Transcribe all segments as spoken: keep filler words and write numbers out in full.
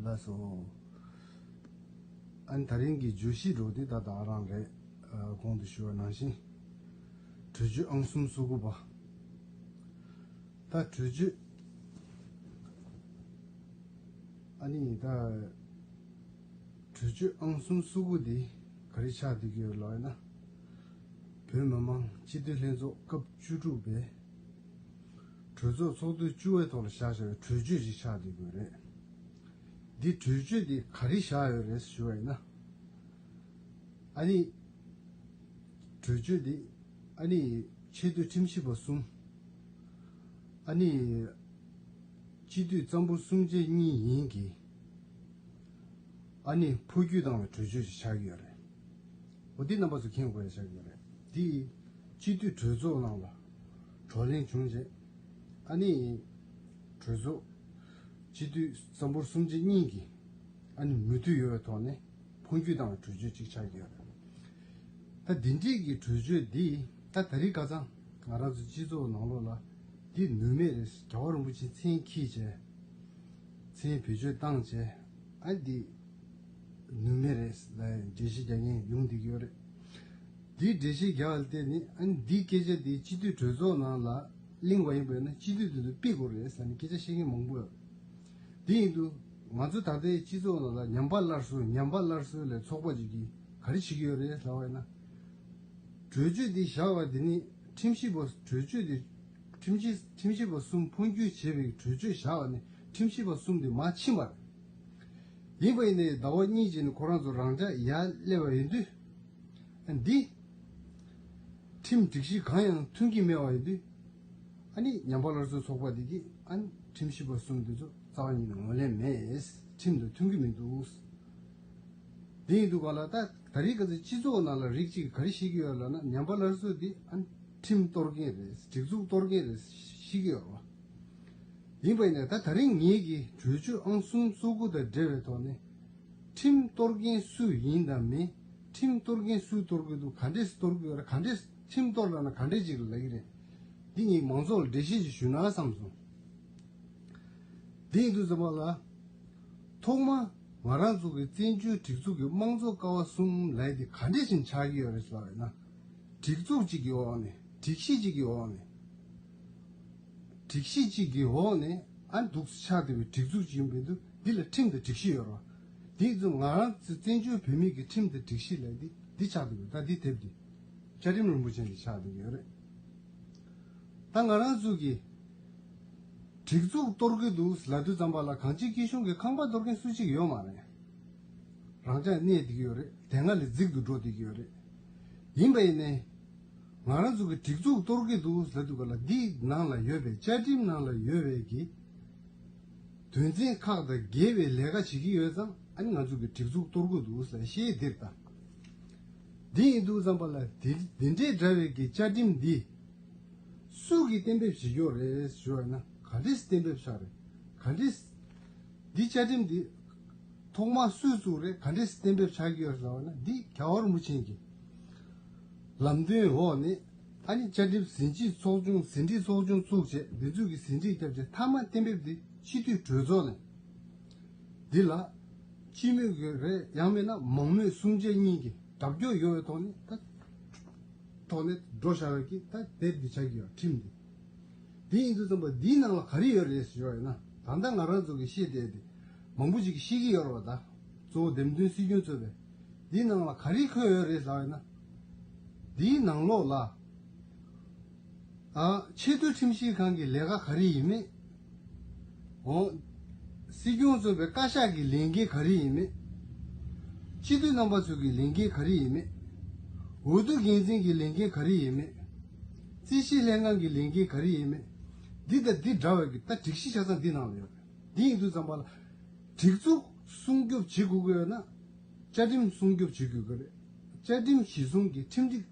ལགས་སོ། ཨ་ནི་ད་རིང་གི་བརྗོད་གཞི་འདྲ་བོ་དེ་ད་ད་རང་རེད། ཨ། གོང་དུ་ཞུས་པ་ནང་བཞིན། གྲོས་ཆོད་ཨང་གསུམ་སོ་དགུ་པ། ད་གྲོས་ཆོད། ཨ་ནི་ད་གྲོས་ཆོད་ཨང་གསུམ་སོ་དགུ་དེ་ག་རེ་ཆགས་བསྡད་ཀྱི་ཡོད་ལབ་ན། བོད་མི་མང་སྤྱི་འཐུས་ལྷན་ཚོགས་སྐབས་བཅུ་དྲུག་པའི་གྲོས་ཚོགས་ཚོགས་དུས་བཅུ་པའི་ཐོག་ལ་བཞག་བཞག་པའི་གྲོས་ཆོད་ཅིག་ཆགས་བསྡད་ཀྱི་ཡོད་རེད། འདི་གྲོས་ཆོད་འདི་ག་རེ་བཞག་ཡོད་རེད་ཞུ་བ་ཡིན་ན། ཨ་ནི། གྲོས་ཆོད་འདི། ཨ་ནི། ཆེས་མཐོའི་ཁྲིམས་ཞིབ་པ་གསུམ། ཨ་ནི། སྤྱི་འཐུས་རྩ་འབོར་གསུམ་ཆ་གཉིས་ཡན་གྱི། ཨ་ནི་འཕོ་འགྱུར་བཏང་བའི་གྲོས་ཆོད་ཅིག་ཆགས་ཀྱི་ཡོད་རེད། འོ་འདི་རྣམ་པ་ཚོ་མཁྱེན་དགོས་ཡ་ཆགས་ཀྱི་ཡོད་རེད། འདི་སྤྱི་འཐུས་གྲོས་ཚོགས་ནང་ལ་བགྲོ་གླེང་བྱུང་རྗེས། ཨ་ནི་གྲོས་ཚོགས་སྤྱི་འཐུས་རྩ་འབོར་གསུམ་ཆ་གཉིས་ཀྱིས་ཨ་ནི་མོས་མཐུན་ཡོད་པའི་ཐོག་ནས་འཕོ་འགྱུར་བཏང་བའི་གྲོས་ཆོད་ཅིག་ཆགས་ཀྱི་ཡོད་རེད། ད་འདི་འདྲའི་གི་གྲོས་ཆོད་འདི་ད་ད་རེས་ཁ་སང་ང་རང་ཚོ་སྤྱི་ཚོགས་ནང་ལོགས་ལ་འདི་ནུས་མེད་རེད། རྒྱལ་བ་རིན་པོ་ཆེ་མཚན་འཁྱེར་བྱས། མཚན་བེད་སྤྱོད་བཏང་བྱས། ཨ་འདི་ནུས་མེད་རེད་ལབ་འགྲེལ་བཤད་རྒྱག་མཁན་ཡོང་བསྡད་ཀྱི་ཡོད་རེད། འདི་འགྲེལ་བཤད་རྒྱག་ལ་བརྟེན་ནས་ཨ་འདི་སྐད་ཆ་འདི་སྤྱི་འཐུས་གྲོས་ཚོགས་ནང་ལ་གླེང་བ་ཡིན་པ་ཡིན་ན་སྤྱི་འཐུས་དེ་ཚོ་ཕུད་དགོས་རེད་ཟེར་ནས་སྐད་ཆ་བཤད་མཁན་མང་པོ་ཡོད། དེ་ཡིན་དུས་ང་ཚོ་ད་ལྟའི་སྤྱི་ཚོགས་ནང་ལ་ཉམས་པ་སླར་གསོ་ཉམས་པ་སླར་གསོ་ལས་ཚོགས་པ་ཅིག་གིས་ག་རེ་བྱེད་ཀྱི་ཡོད་རེད་ལབ་པ་ཡིན་ན། གྲོས་ཆོད་འདི་བཞག་པ་འདི་ནི་ཁྲིམས་ཞིབ་པ་གྲོས་ཆོད་འདི་ཁྲིམས་ཞིབ་ཁྲིམས་ཞིབ་པ་གསུམ་འཕོ་འགྱུར་བྱས་པའི་གྲོས་ཆོད་བཞག་པ་ནི་ཁྲིམས་ཞིབ་པ་གསུམ་དེ་མར་ཕྱིན་པ་རེད། ཡིན་པ་ཡིན་ནའི་ཟླ་བ་གཉིས་རྗེས་ནས་ཁོ་རང་ཚོ་རང་འཇགས་ཡར་སླེབས་པ་ཡིན་དུས། ཨ་འདི། ཁྲིམས་སྒྲིག་གཞི་གང་ཡང་མཐུན་གྱི་མེད་པ་ཡིན་དུས། ཨ་ནི་ཉམས་པ་སླར་གསོའི་ཚོགས་པ་འདི་གིས་ཨ་ནི་ཁྲིམས་ཞིབ་པ་གསུམ་འདི་ཚོ་རྩ་བ་ཉིད་ནས་ངོས་ལེན་མེད། ཁྲིམས་དང་མཐུན་གྱི་མི་འདུག་དེ་ཡིན་དུས་ག་ལ་ད་ད་རེས་ཀ་ཚོད་སྤྱི་ཚོགས་ནང་ལ་རིགས་གཅིག་ག་རེ་བཤད་ཀྱི་ཡོད་ལབ་ན་ཉམས་པ་སླར་གསོ་འདི་ཨ་ནི་ཁྲིམས་གཏོར་མཁན་རེད། སྒྲིག་འཛུགས་གཏོར་མཁན་རེད་བཤད་ཀྱི་ཡོད་རེད་བ། ཡིན་པ་ཡིན་ན་ད་ད་རིང་ངེད་ཀྱིས་གྲོས་ཆོད་ཨང་གསུམ་སོ་དགུ་དང་འབྲེལ་བའི་ཐོག་ནས། ཁྲིམས་གཏོར་མཁན་སུ་ཡིན་དང་མིན། ཁྲིམས་གཏོར་མཁན་སུས་གཏོར་གྱི་འདུག་ག་འདྲས་གཏོར་གྱི་ཡོད་རེད། ག་འདྲས་ཁྲིམས་གཏོར་ལབ་ན་ག་འདྲས་ཅིག་ལབ་ཀྱི་རེད། འདི་ངས་མང་ཚོགས་ལ་འགྲེལ་བཤད་ཅིག་ཞུས་ན་བསམ་སོང་། འདི་ཡིན་དུས་ཙམ་པ་ལ། ཐོག་མ་ང་རང་ཚོ་གི་བཙན་བྱོལ་སྒྲིག་འཛུགས་ཀྱི་དམངས་གཙོ་ཀ་བ་གསུམ་ལབ་ཡ་དེ་ག་འདྲས་ཅིག་ཆགས་ཀྱི་ཡོད་རེད་ལབ་ཡོད་ན། སྒྲིག་འཛུགས་གཅིག་གི་འོག་ནས་སྒྲིག་གཞི་གཅིག་གི་འོག་ནས། སྒྲིག་གཞི་གཅིག་གི་འོག་ནས་ཨ་འདུག་ཆགས་བསྡད་པའི་སྒྲིག་འཛུགས་ཅིག་ཡིན་པའི་འདུག་འདི་ལ་ཁྲིམས་དང་སྒྲིག་གཞི་ཡོད་རེད་བ། འདི་ཚོ་ང་རང་ཚོ་བཙན་བྱོལ་བོད་མི་གི་ཁྲིམས་དང་སྒྲིག་གཞི་ལབ་འདི་འདི་ཆགས་བསྡད་ཡོད། ད་འདི་དེབ་འདི་བཅའ་ཁྲིམས་རིན་པོ་ཆེ་འདི་ཆགས་བསྡད་ཡོད་རེད། ད་ང་རང་ཚོ་གི་སྒྲིག་འཛུགས་གཏོར་གི་འདུག་ལབ་དུས་ཙམ་པ་ལ་གངས་སྐྱིད་སྐྱིད་གཤོངས་ཀྱི་ཁང་པ་གཏོར་མཁན་སུ་གཅིག་ཡོད་མ་རེད། རང་འཇགས་གནས་བསྡད་ཀྱི་ཡོད་རེད། དེ་སྔ་ལས་རྫིག་ཏུ་འགྲོ་བསྡད་ཀྱི་ཡོད་རེད། ཡིན་པ་ཡིན་ནའི། ང་རང་ཚོ་གི་སྒྲིག་འཛུགས་གཏོར་གི་འདུག་ལབ་དུས་ག་ལ་འདིའི་ནང་ལ་ཡོད་པའི་བཅའ་ཁྲིམས་ནང་ལ་ཡོད་པའི་གི། དོན་ཚན་ཁག་དང་འགལ་བའི་ལས་ཀ་བྱེད་ཀྱི་ཡོད་ཙང་ཨ་ནི་ང་ཚོ་གི་སྒྲིག་འཛུགས་གཏོར་གི་འདུག་ལབ་བཤད་འདིར་ད། འདི་ཡིན་དུས་ཙམ་པ་ལ་འདི་འདི་འདྲའི་འདྲ་བའི་གི་བཅའ་ཁྲིམས་འདི། སུ་གིས་གཏན་འབེབས་བྱེད་ཀྱི་ཡོད་རེད་ཞུ་བ་ཡིན་ན་ག་འདྲས་གཏན་འབེབས་བྱས་རེད། ག་འདྲས། འདི་བཅའ་ཁྲིམས་འདི་ཐོག་མར་སུས་བཙུགས་རེད། ག་འདྲས་གཏན་འབེབས་བྱས་ཀྱི་ཡོད་རེད་ཟེར་བ་ན་འདི་རྒྱལ་བ་རིན་པོ་ཆེ་གི་ལམ་སྟོན་འོག་ནས་ཨ་ནི་བཅའ་ཁྲིམས་ཟིན་བྲིས་ཚོགས་ཆུང་ཟིན་བྲིས་ཚོགས་ཆུང་བཙུགས་བྱས་འདི་ཚོས་ཀྱི་ཟིན་བྲིས་བརྒྱབ་བྱས་མཐའ་མ་གཏན་འབེབས་འདི་སྤྱི་འཐུས་གྲོས་ཚོགས་ནས་འདི་ལ་སྤྱི་མོས་ཀྱི་རེད། ཡང་མིན་ན་མང་མོས་གསུམ་ཆ་གཉིས་ཀྱི་རྒྱབ་སྐྱོར་ཡོད་པའི་ཐོག་ནས་ད། ཐོག་ནས་འགྲོ་བཞག་པའི་གི་ད་དེབ་འདི་ཆགས་ཀྱི་ཡོད་ཁྲིམས་འདི། འདི་ཡིན་དུས་ཙམ་པ་འདིའི་ནང་ལ་ག་རེ་ཡོད་རེད་ཞུ་བ་ཡིན་ན་ད་ལྟ་ང་རང་ཚོ་གི་བཤད་བསྡད་དེ་མང་པོ་ཅིག་བཤད་ཀྱི་ཡོད་རེད་བ། ད་གཙོ་བོ་འདེམས་ཐོན་སྲིད་སྐྱོང་གཙོས་པའི་འདིའི་ནང་ལ་ག་རེ་འཁོད་ཡོད་རེད་ལབ་ཡིན་ན། འདིའི་ནང་ལོགས་ལ་ཨ་ཆེས་མཐོའི་ཁྲིམས་ཞིབ་ཁང་གི་ལས་ཀ་ག་རེ་ཡིན་མིན། འོ། སྲིད་སྐྱོང་གཙོས་པའི་བཀའ་ཤག་གི་ལས་འགན་ག་རེ་ཡིན་མིན། སྤྱི་འཐུས་རྣམ་པ་ཚོ་གི་ལས་འགན་ག་རེ་ཡིན་མིན། འོས་བསྡུ་འགན་འཛིན་གྱི་ལས་འགན་ག་རེ་ཡིན་མིན། རྩིས་ཞིབ་ལྷན་ཁང་གི་ལས་འགན་ག་རེ་ཡིན་མིན། འདི་དང་འདི་འདྲ་བའི་གི་ད་སྒྲིག་གཞི་ཆ་ཚང་འདི་ནང་ལ་ཡོད་རེད། འདི་ཡིན་དུས་ཙམ་པ་ལ། སྒྲིག་འཛུགས་སྲུང་སྐྱོབ་བྱེད་དགོས་ཀྱི་ཡོད་ན། བཅའ་ཁྲིམས་སྲུང་སྐྱོབ་བྱེད་དགོས་ཀྱི་རེད། བཅའ་ཁྲིམས་གཞི་བཟུང་གི་ཁྲིམས་སྒྲིག་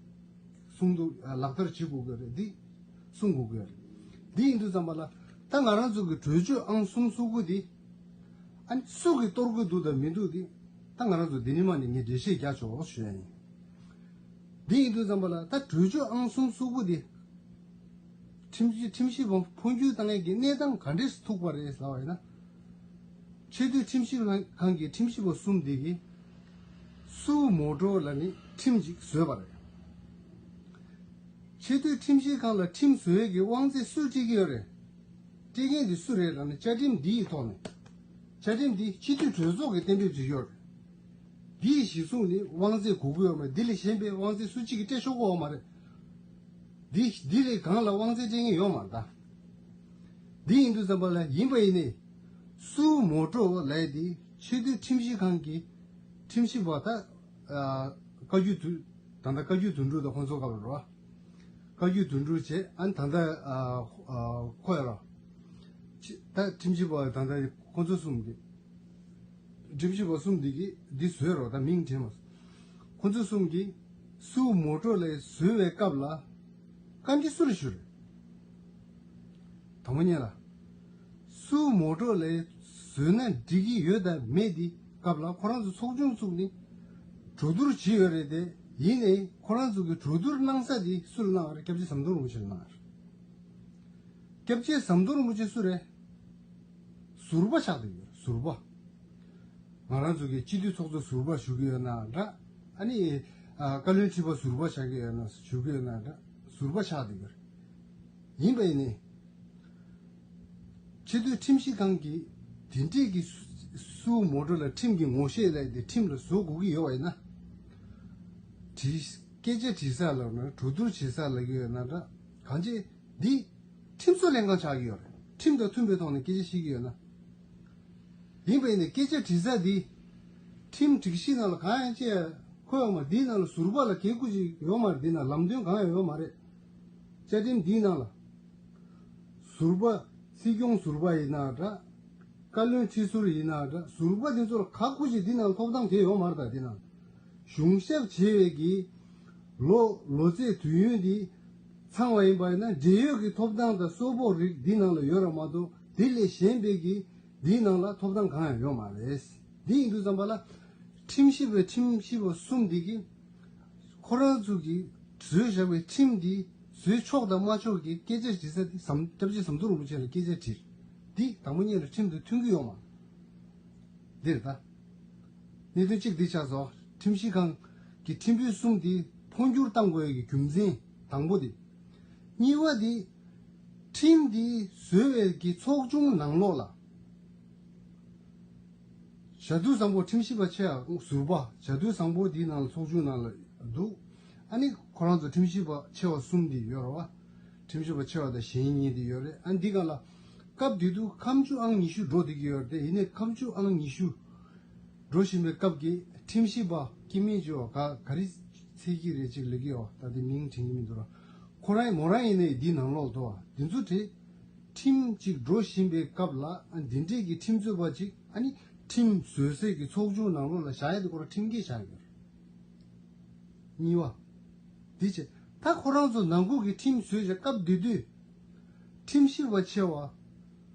སྲུང་སྐྱོབ་ལག་བསྟར་བྱེད་དགོས་ཀྱི་རེད། འདི་སྲུང་དགོས་ཀྱི་རེད། འདི་ཡིན་དུས་ཙམ་པ་ལ་ད་ང་རང་ཚོ་གི་གྲོས་ཆོད་ཨང་གསུམ་སོ་དགུ་འདི་ཨ་ནི་སུ་གིས་གཏོར་དགོས་འདུག་དང་མི་འདུག་འདི་ད་ང་རང་ཚོ་འདི་ནས་མ་ནས་ངས་འགྲེལ་བཤད་རྒྱག་ཆོག་ཞུ་ཡ་ཡིན། འདི་ཡིན་དུས་ཙམ་པ་ལ་ད་གྲོས་ཆོད་ཨང་གསུམ་སོ་དགུ་འདི་ཁྲིམས་ཁྲིམས་ཞིབ་པ་འཕོ་འགྱུར་བཏང་ཡས་ཀྱི་གནས་སྟངས་ག་འདྲས་སུ་ཐུག་པ་རེད་ལབ་པ་ཡིན་ན། ཆེས་མཐོའི་ཁྲིམས་ཞིབ་ཁང་གི་ཁྲིམས་ཞིབ་པ་གསུམ་འདི་གིས་སུའུ་མོ་ཏོ་ལབ་ནི་ཁྲིམས་ཅིག་བཟོས་པ་རེད། ཆེས་མཐོའི་ཁྲིམས་ཞིབ་ཁང་ལ་ཁྲིམས་བཟོ་ཡས་ཀྱི་དབང་ཚད་སུས་སྤྲད་ཀྱི་ཡོད་རེད། སྤྲད་མཁན་དེ་སུ་རེད་ལབ་ན་བཅའ་ཁྲིམས་འདིའི་ཐོག་ནས། བཅའ་ཁྲིམས་འདི་སྤྱི་འཐུས་གྲོས་ཚོགས་ཀྱིས་གཏན་འབེབས་བྱེད་ཀྱི་ཡོད་རེད། འདིའི་གཞི་བཟུང་ནས་དབང་ཚད་དགོས་ཀྱི་ཡོད་མ་རེད། འདི་ལས་གཞན་པའི་དབང་ཚད་སུ་གཅིག་གིས་སྤྲད་ཆོག་གི་ཡོད་མ་རེད། འདི་འདི་ལས་གང་ལ་དབང་ཚད་སྤྲད་མཁན་ཡོད་མ་རེད་ད། འདི་ཡིན་དུས་ཙམ་པ་ལ་ཡིན་པ་ཡིན་ནའི། སུའུ་མོ་ཏོ་ལབ་ཡས་འདི་ཆེས་མཐོའི་ཁྲིམས་ཞིབ་ཁང་གི་ཁྲིམས་ཞིབ་པ་ད། ཨ། བཀའ་བརྒྱུད་དུ། ད་ལྟ་བཀའ་བརྒྱུད་དོན་གྲུབ་དང་ཁོང་ཚོ་སྐབས་ལ་རོ། བཀའ་བརྒྱུད་དོན་གྲུབ་བྱས། ཨ་ནི་ད་ལྟ་ཨ་ཨ་ཁོ་ཡ་རོ། ཆེ་ད་ཁྲིམས་ཞིབ་པ་ད་ལྟ་ཁོང་ཚོ་གསུམ་གྱི། ཁྲིམས་ཞིབ་པ་གསུམ་འདི་གིས་འདི་བཟོས་རོགས། ད་མིང་དྲན་མ་སོང་། ཁོ་ཚོ་གསུམ་གྱིས་སུའུ་མོ་ཏོ་ལབ་ཡས་བཟོ་བའི་སྐབས་ལ་བཀའ་འདྲི་སུ་ལ་ཞུས་རེད། དང་པོ་ཉིད་ལ། སུའུ་མོ་ཏོ་ལབ་ཡས་བཟོས་ན་འགྲིག་གི་ཡོད་དམ་མེད་འདི་སྐབས་ལ་ཁོ་རང་ཚོ་ཚོགས་ཆུང་བཙུགས་ནས་གྲོས་བསྡུར་བྱས་ཡོད་རེད་དེ། ཡིན་ནའི་ཁོ་རང་ཚོ་གི་གྲོས་བསྡུར་གནང་ས་འདི་སུ་ལ་གནང་བ་རེད། སྐྱབས་རྗེ་ཟམ་གདོང་རིན་པོ་ཆེ་ལ་གནང་བ་རེད། སྐྱབས་རྗེ་ཟམ་གདོང་རིན་པོ་ཆེ་སུ་རེད། ཟུར་པ་ཆགས་བསྡད་ཡོད། ཟུར་པ། ང་རང་ཚོ་གི་སྤྱི་འཐུས་ཚོགས་གཙོ་ཟུར་པ་ཞུ་གི་ཡོད་ན་འདྲ། ཨ་ནི། ཨ། བཀའ་བློན་ཁྲི་པ་ཟུར་པ་ཆགས་ཀྱི་ཡོད་ན་ཞུ་གི་ཡོད་ན་འདྲ། ཟུར་པ་ཆགས་བསྡད་ཡོད། ཡིན་པ་ཡིན་ནའི། ཆེས་མཐོའི་ཁྲིམས་ཞིབ་ཁང་གིས་དེ་འདྲས་ཀྱི་སུའུ་མོ་ཏོ་ལ་ཁྲིམས་ཀྱི་ངོ་ཤེས་ལབ་དེ་ཁྲིམས་ལ་བཟོ་དགོས་ཀྱི་ཡོད་པ་ཡིན་ན། དྲི། སྐད་ཆ་དྲི་ས་ལ་ན་གྲོས་བསྡུར་བྱེད་ས་ལ་གི་ཡོད་ན་འདྲ། གང་ཅི། འདི་ཁྲིམས་བཟོ་ལྷན་ཁང་ཆགས་ཀྱི་ཡོད་རེད། ཁྲིམས་དང་མཐུན་པའི་ཐོག་ནས་སྐད་ཆ་བཤད་ཀྱི་ཡོད་ན། ཡིན་པ་ཡིན་ནའི་སྐད་ཆ་དྲི་ས་འདི་ཁྲིམས་སྒྲིག་གཞི་ནང་ལ་གང་ཡང་ཅི་ཡང་འཁོད་ཡོད་མ། འདིའི་ནང་ལ་ཟུར་པ་ལ་གལ་དགོས་ཅིག་ཡོད་མ་རེད། འདི་ནང་ལམ་སྟོན་གང་ཡང་ཡོད་མ་རེད། བཅའ་ཁྲིམས་འདིའི་ནང་ལ་ཟུར་པ། སྲིད་སྐྱོང་ཟུར་པ་ཡིན་ན་འདྲ། བཀའ་བློན་ཁྲི་ཟུར་ཡིན་ན་འདྲ། ཟུར་པ་འདི་ཚོ་ལ་ག་དགོས་ཅིག་འདི་ནང་ཐོབ་ཐང་དེ་ཡོད་མ་རེད། ད་འདི་ནང་གཞུང་ཞབས་བྱས་པའི་གི་ལོ་ལོ་ཚད་དུས་ཡུན་འདི་ཚང་བ་ཡིན་པ་ཡིན་ན་འབྲེལ་ཡོད་ཀྱི་ཐོབ་ཐང་དང་གསོལ་ཕོགས་རིགས་འདི་ནང་ལ་ཡོད་ར་མ་གཏོགས། དེ་ལས་གཞན་པའི་གི་འདིའི་ནང་ལ་ཐོབ་ཐང་གང་ཡང་ཡོད་མ་རེད། འདི་ཡིན་དུས་ཙམ་པ་ལ་ཁྲིམས་ཞིབ་པའི་ཁྲིམས་ཞིབ་པ་གསུམ་འདི་གིས་ཁོ་རང་ཚོ་གིས་བཟོས་བཞག་པའི་ཁྲིམས་འདི་བཟོས་ཆོག་དང་མ་ཆོག་གི་སྐད་ཆ་དྲི་ས་འདི་ཟམ། སྐྱབས་རྗེ་ཟམ་གདོང་རིན་པོ་ཆེ་ལ་སྐད་ཆ་དྲིས། འདི་དང་པོ་ཉིད་ལ་ཁྲིམས་དང་མཐུན་གྱི་ཡོད་མ། འདིར་ད། གནད་དོན་གཅིག་འདི་ཆགས་སོང་། ཁྲིམས་ཞིབ་ཁང་གི་ཁྲིམས་དཔོན་གསུམ་འདི་འཕོ་འགྱུར་བཏང་དགོས་ཀྱི་རྒྱུ་མཚན་དང་པོ་འདི། གཉིས་པ་འདི་ཁྲིམས་འདི་བཟོ་བའི་གི་ཚོགས་ཆུང་ནང་ལོགས་ལ། བྱ་དུར་བཟང་པོ་ཁྲིམས་ཞིབ་པ་ཆེ་བ་ཟུར་པ། བྱ་དུར་བཟང་པོ་འདི་ནང་ལ་ཚོགས་ཆུང་ནང་ལ་འདུག་ཨ་ནི་ཁོ་རང་ཚོ་ཁྲིམས་ཞིབ་པ་ཆེ་བ་གསུམ་འདི་ཡོད་རེད་བ། ཁྲིམས་ཞིབ་པ་ཆེ་བ་དང་གཞན་གཉིས་འདི་ཡོད་རེད། ཨ་ནི་འདི་ག་ལ་སྐབས་དེ་དུས་ཁ་མཆུ་ཨང་ཉི་ཤུ་འགྲོ་བསྡད་ཀྱི་ཡོད་རེད་དེ། ཡིན་ནའི་ཁ་མཆུ་ཨང་ཉི་ཤུ་འགྲོ་བཞིན་པའི་སྐབས་ཀྱི་ཁྲིམས་ཞིབ་པ་སྐྱེ་དམན་ཅིག་ཡོད། ག་ག་རེ་ཚེ་སྐྱིད་རེད་ཅིག་ལབ་ཀྱི་ཡོད། ད་དེ་མིང་དྲན་གྱི་མི་འདུག་ར། ཁོ་རང་མོ་རང་ཡིན་ནའི་འདི་ནང་ལོགས་འདུག་བ། འདི་ཚོ་དེ་ཁྲིམས་ཅིག་འགྲོ་བཞིན་པའི་སྐབས་ལ། ཨ། འདི་འདྲས་ཀྱི་ཁྲིམས་རྩོད་པ་ཅིག་ཨ་ནི་ཁྲིམས་བཟོ་སའི་གི་ཚོགས་ཆུང་ནང་ལོགས་ལ་བཞག་ཡ་དེ་ཁོ་རང་ཁྲིམས་འགལ་ཆགས་ཡོད། གཉིས་པ། འདི་བྱས། ད་ཁོ་རང་ཚོ་ནང་ཁུལ་གྱི་ཁྲིམས་བཟོས་བྱས་སྐབས་དེ་དུས་ཁྲིམས་ཞིབ་པ་ཆེ་བ།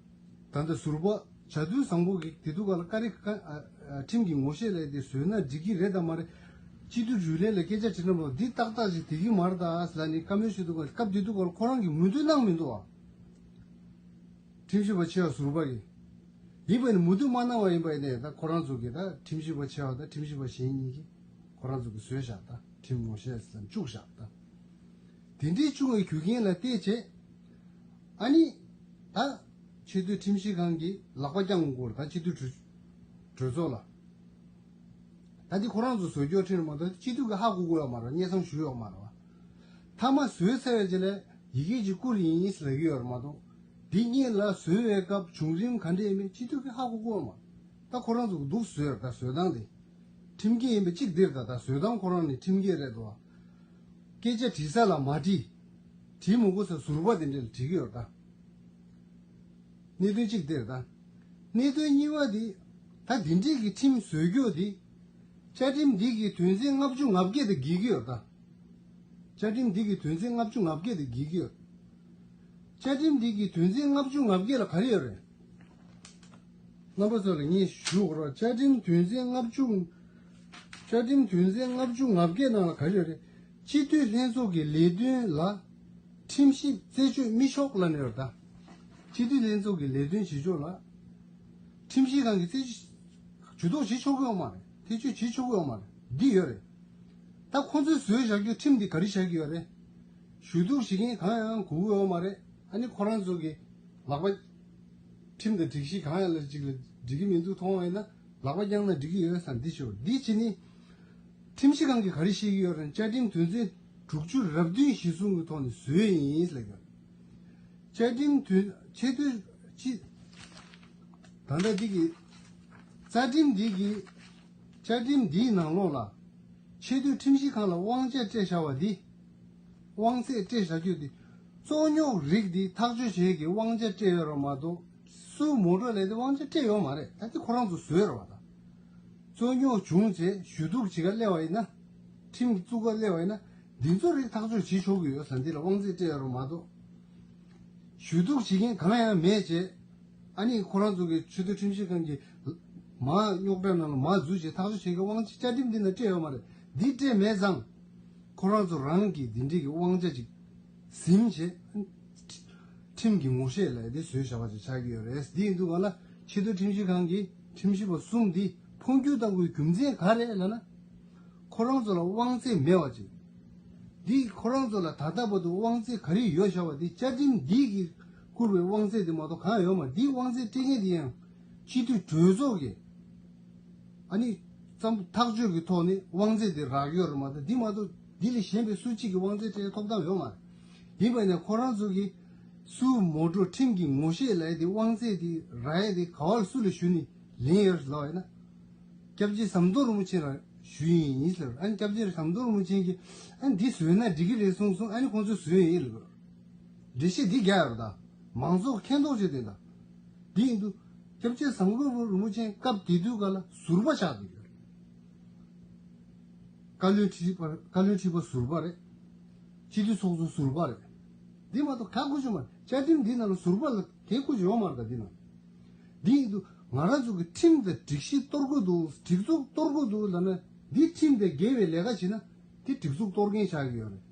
ད་ལྟ་ཟུར་པ་བྱ་དུར་བཟང་པོ་གིས་དེ་དུས་སྐབས་ལ་བཀའ་རེ་བཀའ། ཨ། ཨ། ཁྲིམས་ཀྱི་ངོ་ཤེས་ལས་དེ་བཟོས་ན་འགྲིག་གི་རེད་དམ་མ་རེད། སྤྱི་འཐུས་རྒྱུན་ལས་ལ་སྐད་ཆ་དྲིས་ན་མ་གཏོགས་འདི་ཏག་ཏག་ཅིག་འགྲིག་གི་མ་རེད་ད་ཟེར་ལབ་ནས་བཀའ་མོལ་ཞུས་འདུག་ག་སྐབས་དེ་དུས་སྐབས་ལ་ཁོ་རང་གིས་མོས་མཐུན་གནང་མི་འདུག་བ། ཁྲིམས་ཞིབ་པ་ཆེ་བ་ཟུར་པ་གིས། ཡིན་པ་ནི་མོས་མཐུན་མ་གནང་བ་ཡིན་པ་ཡིན་ནའི་ད་ཁོ་རང་ཚོ་གིས། ད་ཁྲིམས་ཞིབ་པ་ཆེ་བ་དང་ཁྲིམས་ཞིབ་པ་གཞན་གཉིས་ཀྱིས་ཁོ་རང་ཚོ་གིས་བཟོས་བཞག་ད་ཁྲིམས་ངོ་ཤེས་ཙམ་བཅུག་བཞག་ད། དེ་འདྲའི་བཅུག་པའི་རྒྱུ་རྐྱེན་ལ་བལྟས་བྱས། ཨ་ནི། ད་ཆེས་མཐོའི་ཁྲིམས་ཞིབ་ཁང་གིས་ལག་པ་བརྐྱངས་དགོས་རེད། ད་སྤྱི་འཐུས་གྲོས་གྲོས་ཚོགས་ལ། ད་འདི་ཁོ་རང་ཚོ་བཟོ་བཅོས་ཁྲིམས་མ་གཏོགས་སྤྱི་འཐུས་ཀྱིས་ཧ་གོ་གི་ཡོད་མ་རེད། སྙན་སེང་ཞུས་ཡོད་མ་རེད་བ། མཐའ་མ་བཟོས་ཚར་བའི་རྗེས་ལ་ཡི་གེ་ཅིག་བསྐུར་ཡིན་ཟེར་ལབ་ཀྱི་ཡོད་རེད་མ་གཏོགས། འདི་སྔོན་ལ་བཟོས་པའི་སྐབས་བྱུང་རིམ་ག་འདྲ་ཡིན་མིན་སྤྱི་འཐུས་ཀྱིས་ཧ་གོ་གི་ཡོད་མ་རེད། ད་ཁོ་རང་ཚོ་གིས་སྡུག་བཟོས་རེད། ད་བཟོ་སྟངས་དེ་ཁྲིམས་འགལ་ཡིན་པ་གཅིག་འདིར། ད་ད་བཟོ་སྟངས་ཁོ་རང་ནས་ཁྲིམས་འགལ་རེད་དོ། སྐད་ཆ་དྲི་ས་ལ་མ་དྲིས། དྲི་མི་དགོས་ས་ཟུར་པ་དེ་འདྲ་ལ་དྲི་གི་ཡོད་རེད་ད། གནད་དོན་གཅིག་དེ་རེད་ད། གནད་དོན་གཉིས་པ་དེ། ད་འདི་འདྲས་ཀྱི་ཁྲིམས་བཟོས་རྒྱུ་དེ། བཅའ་ཁྲིམས་འདི་གི་དོན་ཚན་ལྔ་བཅུ་ང་བརྒྱད་དང་འགལ་གྱི་ཡོད་རེད་ད། བཅའ་ཁྲིམས་འདི་གི་དོན་ཚན་ལྔ་བཅུ་ང་བརྒྱད་དང་འགལ་གྱི་ཡོད། བཅའ་ཁྲིམས་འདི་གི་དོན་ཚན་ལྔ་བཅུ་ང་བརྒྱད་ལ་ག་རེ་ཡོད་རེད། རྣམ་པ་ཚོ་ལ་ངས་ཞུ་དགོས་རེད། བཅའ་ཁྲིམས་དོན་ཚན་ལྔ་བཅུ། བཅའ་ཁྲིམས་དོན་ཚན་ལྔ་བཅུ་ང་བརྒྱད་ནང་ལ་ག་རེ་ཡོད་རེད། སྤྱི་འཐུས་ལྷན་ཚོགས་ཀྱི་ལས་དོན་ལ་ཁྲིམས་ཞིབ་རྩད་གཅོད་མི་ཆོག་ལབ་ནས་ཡོད་རེད་ད། སྤྱི་འཐུས་ལྷན་ཚོགས་ཀྱི་ལས་དོན་བྱེད་ཕྱོགས་ལ། ཁྲིམས་ཞིབ་ཁང་གི་རྩད་གཅོད་ཇུས་གཏོགས་བྱེད་ཆོག་གི་ཡོད་མ་རེད། ཐེ་བྱུས་བྱེད་ཆོག་གི་ཡོད་མ་རེད། འདི་ཡོད་རེད། ད་ཁོང་ཚོས་བཟོས་བཞག་རྒྱུ་ཁྲིམས་འདི་ག་རེ་བཞག་གི་ཡོད་རེད། ཞུ་གཏུག་བྱེད་མཁན་གང་ཡང་དགོས་ཀྱི་ཡོད་མ་རེད། ཨ་ནི་ཁོ་རང་ཚོ་གི་ལག་པ། ཁྲིམས་དང་སྒྲིག་གཞི་གང་ཡང་ལ་གཅིག་ལ་འགྲིག་གི་མི་འདུག་མཐོང་བ་ཡིན་ན་ལག་པ་བརྐྱངས་ན་འགྲིག་གི་ཡོད་ས་འདི་ཞུ། འདི་བྱས་ནི། ཁྲིམས་ཞིབ་ཁང་གིས་ག་རེ་བཤད་ཀྱི་ཡོད་རེད། བཅའ་ཁྲིམས་དོན་ཚན་དྲུག་ཅུ་རབ་བདུན་གཞིར་བཟུང་གི་ཐོག་ནས་བཟོས་ཡིན་ལབ་ཀྱི་ཡོད། བཅའ་ཁྲིམས་དོན་ཆེས་མཐོའི་སྤྱི། ད་ལྟ་འདི་གི་རྩ་ཁྲིམས་འདི་གི་བཅའ་ཁྲིམས་འདིའི་ནང་ལོགས་ལ་ཆེས་མཐོའི་ཁྲིམས་ཞིབ་ཁང་ལ་དབང་ཆ་སྤྲད་བཞག་པ་འདི། དབང་ཚད་སྤྲད་བཞག་རྒྱུ་འདི་རྩོད་རྙོག་རིགས་འདི་ཐག་གཅོད་བྱེད་ཀྱི་དབང་ཆ་སྤྲད་ཡོད་རེད་མ་གཏོགས་སུའུ་མོ་ཊོ་ལས་དེ་དབང་ཆ་སྤྲད་ཡོད་མ་རེད། ད་འདི་ཁོ་རང་ཚོ་བཟོས་རེད་བ། ད་རྩོད་རྙོག་བྱུང་རྗེས་ཞུ་གཏུག་བྱེད་ག་སླེབས་པ་ཡིན་ན། ཁྲིམས་བཙུགས་ག་སླེབས་པ་ཡིན་ན། འདི་ཚོ་རིགས་ཐག་གཅོད་བྱེད་ཆོག་གི་ཡོད་ས་འདི་ལ་དབང་ཚད་སྤྲད་ཡོད་རེད་མ་གཏོགས། ཞུ་གཏུག་བྱེད་མཁན་གང་ཡང་མེད་བྱས། ཨ་ནི་ཁོ་རང་ཚོ་གི་ཆེས་མཐོའི་ཁྲིམས་ཞིབ་ཁང་གི་མ་རྙོག་དྲ་ནང་ལ་མ་འཛུལ་བྱས་ཐག་གཅོད་བྱེད་མཁན་དབང་ཆ་བཅའ་ཁྲིམས་འདི་ན་སྤྲད་ཡོད་མ་རེད། འདི་སྤྲད་མེད་ཙང་། ཁོ་རང་ཚོ་རང་གི་འདི་འདྲའི་གི་དབང་ཆ་ཅིག་ཟིན་བྱས། ཁྲིམས་ཀྱི་ངོ་ཤེས་ལས་དེ་བཟོས་བཞག་པ་ཅིག་ཆགས་ཀྱི་ཡོད་རེད། འདི་ཡིན་དུས་ག་ལ་ཆེས་མཐོའི་ཁྲིམས་ཞིབ་ཁང་གི་ཁྲིམས་ཞིབ་པ་གསུམ་འདི་འཕོ་འགྱུར་བཏང་དགོས་རྒྱུ་མཚན་ག་རེད་ལབ་ན། ཁོ་རང་ཚོ་ལ་དབང་ཚད་མེད་པ་ཅིག་འདི་ཁོ་རང་ཚོ་ལ་ད་ལྟ་བར་དུ་དབང་ཚད་ག་རེ་ཡོད་བཞག་པ་འདི་བཅའ་ཁྲིམས་འདི་གིས་བསྐུར་བའི་དབང་ཚད་དེ་མ་གཏོགས་གང་ཡང་ཡོད་མ་རེད། འདིའི་དབང་ཚད་སྤྲད་མཁན་དེ་ཡང་སྤྱི་འཐུས་གྲོས་ཚོགས་ཀྱི་ཨ་ནི་ཙམ་ཐག་གཅོད་ཀྱི་ཐོག་ནས་དབང་ཚད་དེ་རག་ཡོད་རེད་མ་གཏོགས་འདི་མ་གཏོགས་འདི་ལས་གཞན་པའི་སུ་གཅིག་གིས་དབང་ཚད་སྤྲད་ཐོབ་ཐང་ཡོད་མ་རེད། ཡིན་པ་ཡིན་ན་ཁོ་རང་ཚོ་གིས་སུའུ་མོ་ཊོ་ཁྲིམས་ཀྱི་ངོ་ཤེས་ལབ་ཡ་དེ་དབང་ཚད་དེ་རག་ཡ་དེ་ག་བ་ལ་སུ་ལ་ཞུས་ནས་ལེན་ཡོད་ལབ་ཡིན་ན། སྐྱབས་རྗེ་ཟམ་གདོང་རིན་པོ་ཆེ་ལ་ཞུས་ཡིན་ཟེར། ཨ་ནི་སྐྱབས་རྗེ་ཟམ་གདོང་རིན་པོ་ཆེ་གིས་ཨ་ནི་འདི་བཟོས་ན་འགྲིག་གི་རེད་གསུངས་སོང་། ཨ་ནི་ཁོང་ཚོས་བཟོས་ཡིན་ལབ། འགྲེལ་བཤད་འདི་རྒྱག་ཡོད་རེད་ད། མང་ཚོགས་མཁྱེན་རྟོགས་བྱེད་དེ་ད། འདི་ཡིན་དུས་སྐྱབས་རྗེ་ཟམ་གདོང་རིན་པོ་ཆེ་སྐབས་དེ་དུས་ག་ལ་ཟུར་པ་ཆགས་བསྡད་ཡོད་རེད། བཀའ་བློན་ཁྲི་པ་བཀའ་བློན་ཁྲི་པ་ཟུར་པ་རེད། སྤྱི་འཐུས་ཚོགས་གཙོ་ཟུར་པ་རེད། འདི་མ་གཏོགས་ག་དགོས་ཀྱི་མ་རེད། བཅའ་ཁྲིམས་འདི་ནང་ལ་ཟུར་པ་ལ་གའི་དགོས་ཀྱི་ཡོད་མ་རེད་ད་འདི་ནང་། འདི་ཡིན་དུས་ང་རང་ཚོ་གི་ཁྲིམས་དང་སྒྲིག་གཞི་གཏོར་དགོས་འདུག་སྒྲིག་འཛུགས་གཏོར་དགོས་འདུག་ལབ་ན་འདི་ཁྲིམས་དང་འགལ་བའི་ལས་ཀ་བྱེད་ན་འདི་སྒྲིག་འཛུགས་གཏོར་མཁན་ཆགས་ཀྱི་ཡོད་རེད།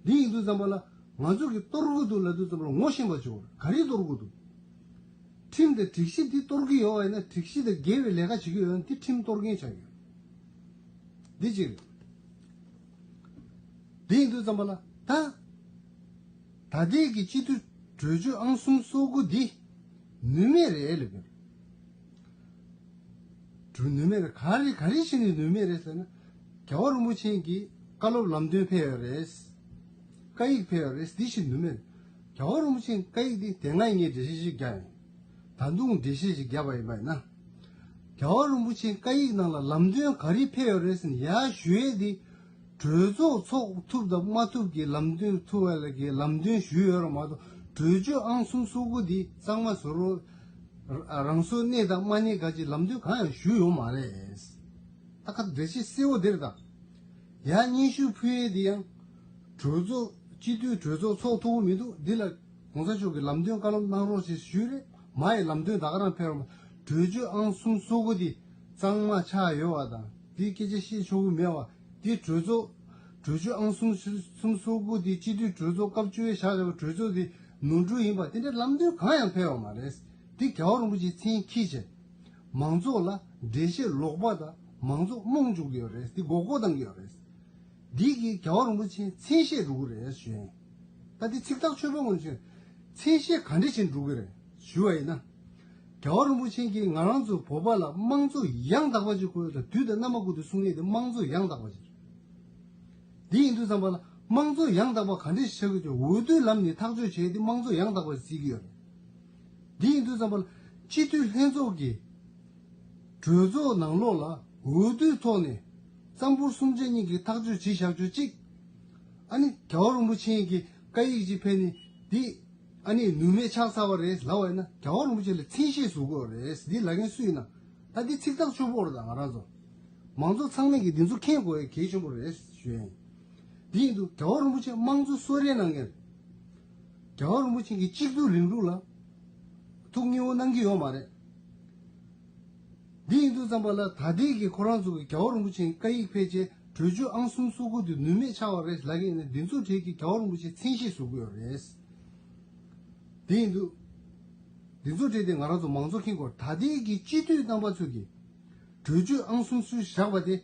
འདི་ཡིན་དུས་ཙམ་པ་ལ་ང་ཚོ་གི་གཏོར་དགོས་འདུག་ལབ་དུས་ཙམ་པ་ལ་ངོ་ཤེས་པ་བྱེད་དགོས་རེད། ག་རེ་གཏོར་དགོས་འདུག་ཁྲིམས་དང་སྒྲིག་གཞི་འདི་གཏོར་གྱི་ཡོད་པ་ཡིན་ན་སྒྲིག་གཞི་དང་འགལ་བའི་ལས་ཀ་བྱེད་ཀྱི་ཡོད་ན་འདི་ཁྲིམས་གཏོར་མཁན་ཆགས་ཀྱི་ཡོད། འདི་གཅིག་རེད། དེ་ཡིན་དུས་ཙམ་པ་ལ་ད། ད་ལྟའི་གི་སྤྱི་འཐུས་གྲོས་ཆོད་ཨང་གསུམ་སོ་དགུ་འདི་ནུས་མེད་རེད་ལབ་ཀྱི་རེད། གྲུ་ནུས་མེད་རེད། ག་རེ་ག་རེ་བྱས་ནས་ནུས་མེད་རེད་ཟེར་ན། རྒྱལ་བ་རིན་པོ་ཆེ་གི་བཀའ་སློབ་ལམ་སྟོན་ཕེབས་ཡོད་རེད། བཀའ་ཡིག་ཕེབས་ཡོད་རེད། འདི་ཞིག་ནུས་མེད་རེད། རྒྱལ་བ་རིན་པོ་ཆེའི་བཀའ་ཡིག་འདི་དེ་སྔ་ངས་འགྲེལ་བཤད་ཞིག་བརྒྱབ་ཡིན། ད་དུང་འགྲེལ་བཤད་ཞིག་བརྒྱབ་པ་ཡིན་པ་ཡིན་ན། རྒྱལ་བ་རིན་པོ་ཆེའི་བཀའ་ཡིག་ནང་ལ་ལམ་སྟོན་ག་རེ་ཕེབས་ཡོད་རེད་ཟེར་ན་ཡར་ཞུ་ཡས་འདི། གྲོས་ཚོགས་ཚོགས་ཐུབ་དང་མ་ཐུབ་ཀྱི་ལམ་སྟོན་ཐུབ་པ་ལ་གི་ལམ་སྟོན་ཞུས་ཡོད་རེད་མ་གཏོགས་གྲོས་ཆོད་ཨང་གསུམ་སོ་དགུ་འདི་གཙང་མ་བཟོ་རོགས། རང་སོར་གནས་དང་མ་གནས་ག་ཅིག་ལམ་སྟོན་གང་ཡང་ཞུས་ཡོད་མ་རེད། ད་ཁ་འགྲེལ་བཤད་གསལ་བོ་འདིར་དང་། ཡང་སྙན་ཞུ་ཕུལ་ཡས་འདི་ཡང་། གྲོས་ཚོགས་སྤྱི་འཐུས་གྲོས་ཚོགས་ཚོགས་ཐུབ་ཀྱི་མི་འདུག་འདི་ལ་གོང་ས་མཆོག་གི་ལམ་སྟོན་བཀའ་སློབ་གནང་རོགས་ཞེས་ཞུས་རེད། མ་ཡི་ལམ་སྟོན་ད་ག་རང་ཕེབས་རོགས། གྲོས་ཆོད་ཨང་གསུམ་སོ་དགུ་འདི་གཙང་མ་ཆགས་ཡོད་པ་དང་འདི་སྐད་ཆ་བཤད་ཆོག་གི་མེད་པ་འདི་གྲོས་ཚོགས་གྲོས་ཆོད་ཨང་གསུམ་གསུམ་སོ་དགུ་འདི་སྤྱི་འཐུས་གྲོས་ཚོགས་སྐབས་བཅུ་པའི་བཞག་བཞག་པའི་གྲོས་ཚོགས་འདི་ནོར་འཁྲུལ་ཡིན་པ་དེ་འདྲའི་ལམ་སྟོན་གང་ཡང་ཕེབས་པ་མ་རེད། འདི་རྒྱལ་བ་རིན་པོ་ཆེའི་མཚན་འཁྱེར་བྱས། མང་ཚོགས་ལ་འགྲེལ་བཤད་ལོག་པ་དང་མང་ཚོགས་རྨོངས་འཇུག་གི་ཡོད་རེད། འདི་མགོ་སྐོར་བཏང་གི་ཡོད་རེད། འདི་གིས་རྒྱལ་བ་རིན་པོ་ཆེ་མཚན་ཤས་འགྲོ་གི་རེད་ཞུ་ཡིན། ད་འདི་ཚིག་ཐག་ཆོད་པོ་ངོས་ནས་ཞུ་ཡིན། མཚན་ཤས་ག་འདྲ་ཞིག་འགྲོ་གི་རེད་ཞུ་བ་ཡིན་ན། རྒྱལ་བ་རིན་པོ་ཆེ་གིས་ང་རང་ཚོ་བོད་པ་ལ་དམངས་གཙོ་ཡང་དག་པ་ཅིག་དགོས་ཡོད་ལ་དུས་དང་རྣམ་པ་ཀུན་ཏུ་གསུང་ཡས་དེ་དམངས་གཙོ་ཡང་དག་པ་ཅིག་རེད། འདི་ཡིན་དུས་ཙམ་པ་ལ་དམངས་གཙོ་ཡང་དག་པ་ག་འདྲ་ཞིག་བྱ་དགོས་ཀྱི་འོས་བསྡུའི་ལམ་ནས་ཐག་གཅོད་བྱས་ཏེ་དམངས་གཙོ་ཡང་དག་པ་ཞིག་བརྩི་གི་ཡོད་རེད། འདི་ཡིན་དུས་ཙམ་པ་ལ་སྤྱི་འཐུས་ལྷན་ཚོགས་ཀྱིས་གྲོས་ཚོགས་ནང་ལོགས་ལ་འོས་བསྡུའི་ཐོག་ནས་རྩ་འབོར་གསུམ་ཆ་གཉིས་ཀྱིས་ཐག་གཅོད་བྱེད་བཞག་ཆོག་གཅིག་ཨ་ནི་རྒྱལ་བ་རིན་པོ་ཆེ་གི་བཀའ་ཡིག་ཅིག་ཕེབས་ནས་འདི་ཨ་ནི་ནུས་མེད་ཆགས་ཚར་བ་རེད་ལབ་པ་ཡིན་ན་རྒྱལ་བ་རིན་པོ་ཆེ་ལ་མཚན་ཤས་བཟོ་དགོས་རེད། འདི་ལབ་མཁན་སུ་ཡིན་ན། ད་འདི་ཚིག་ཐག་ཆོད་པོ་རེད། ད་ང་རང་ཚོ་མང་ཚོགས་ཚང་མས་ཀྱིས་འདི་ཚོ་མཁྱེན་དགོས་ཡ་གལ་ཆེན་པོ་རེད་ཞུ་ཡ་ཡིན། འདི་ཡིན་དུས་རྒྱལ་བ་རིན་པོ་ཆེ་དམངས་གཙོ་གསོལ་རས་གནང་མཁན་རེད། རྒྱལ་བ་རིན་པོ་ཆེ་གིས་གཅིག་སྡུད་རིང་ལུགས་ལ་ཐུགས་མཉེས་པོ་གནང་གི་ཡོད་མ་རེད། འདི་ཡིན་དུས་ཙམ་པ་ལ་ད་ལྟའི་གི་ཁོ་རང་ཚོ་གི་རྒྱལ་བ་རིན་པོ་ཆེའི་བཀའ་ཡིག་ཕལ་ཆེར་གྲོས་ཆོད་ཨང་གསུམ་སོ་དགུ་དེ་ནུས་མེད་ཆགས་པ་རེད་ལབ་ཀྱི་ཡིན་ན་འདི་ཚོ་གྲས་ཀྱིས་རྒྱལ་བ་རིན་པོ་ཆེ་མཚན་ཤས་བཟོ་གི་ཡོད་རེད། འདི་ཡིན་དུས། འདི་ཚོ་བྲིས་ཏེ་ང་རང་ཚོ་མང་གཙོ་མཁན་སྐོར་ད་ལྟའི་གི་སྤྱི་འཐུས་རྣམ་པ་ཚོས་ཀྱི་གྲོས་ཆོད་ཨང་གསུམ་བཞག་པ་དེ་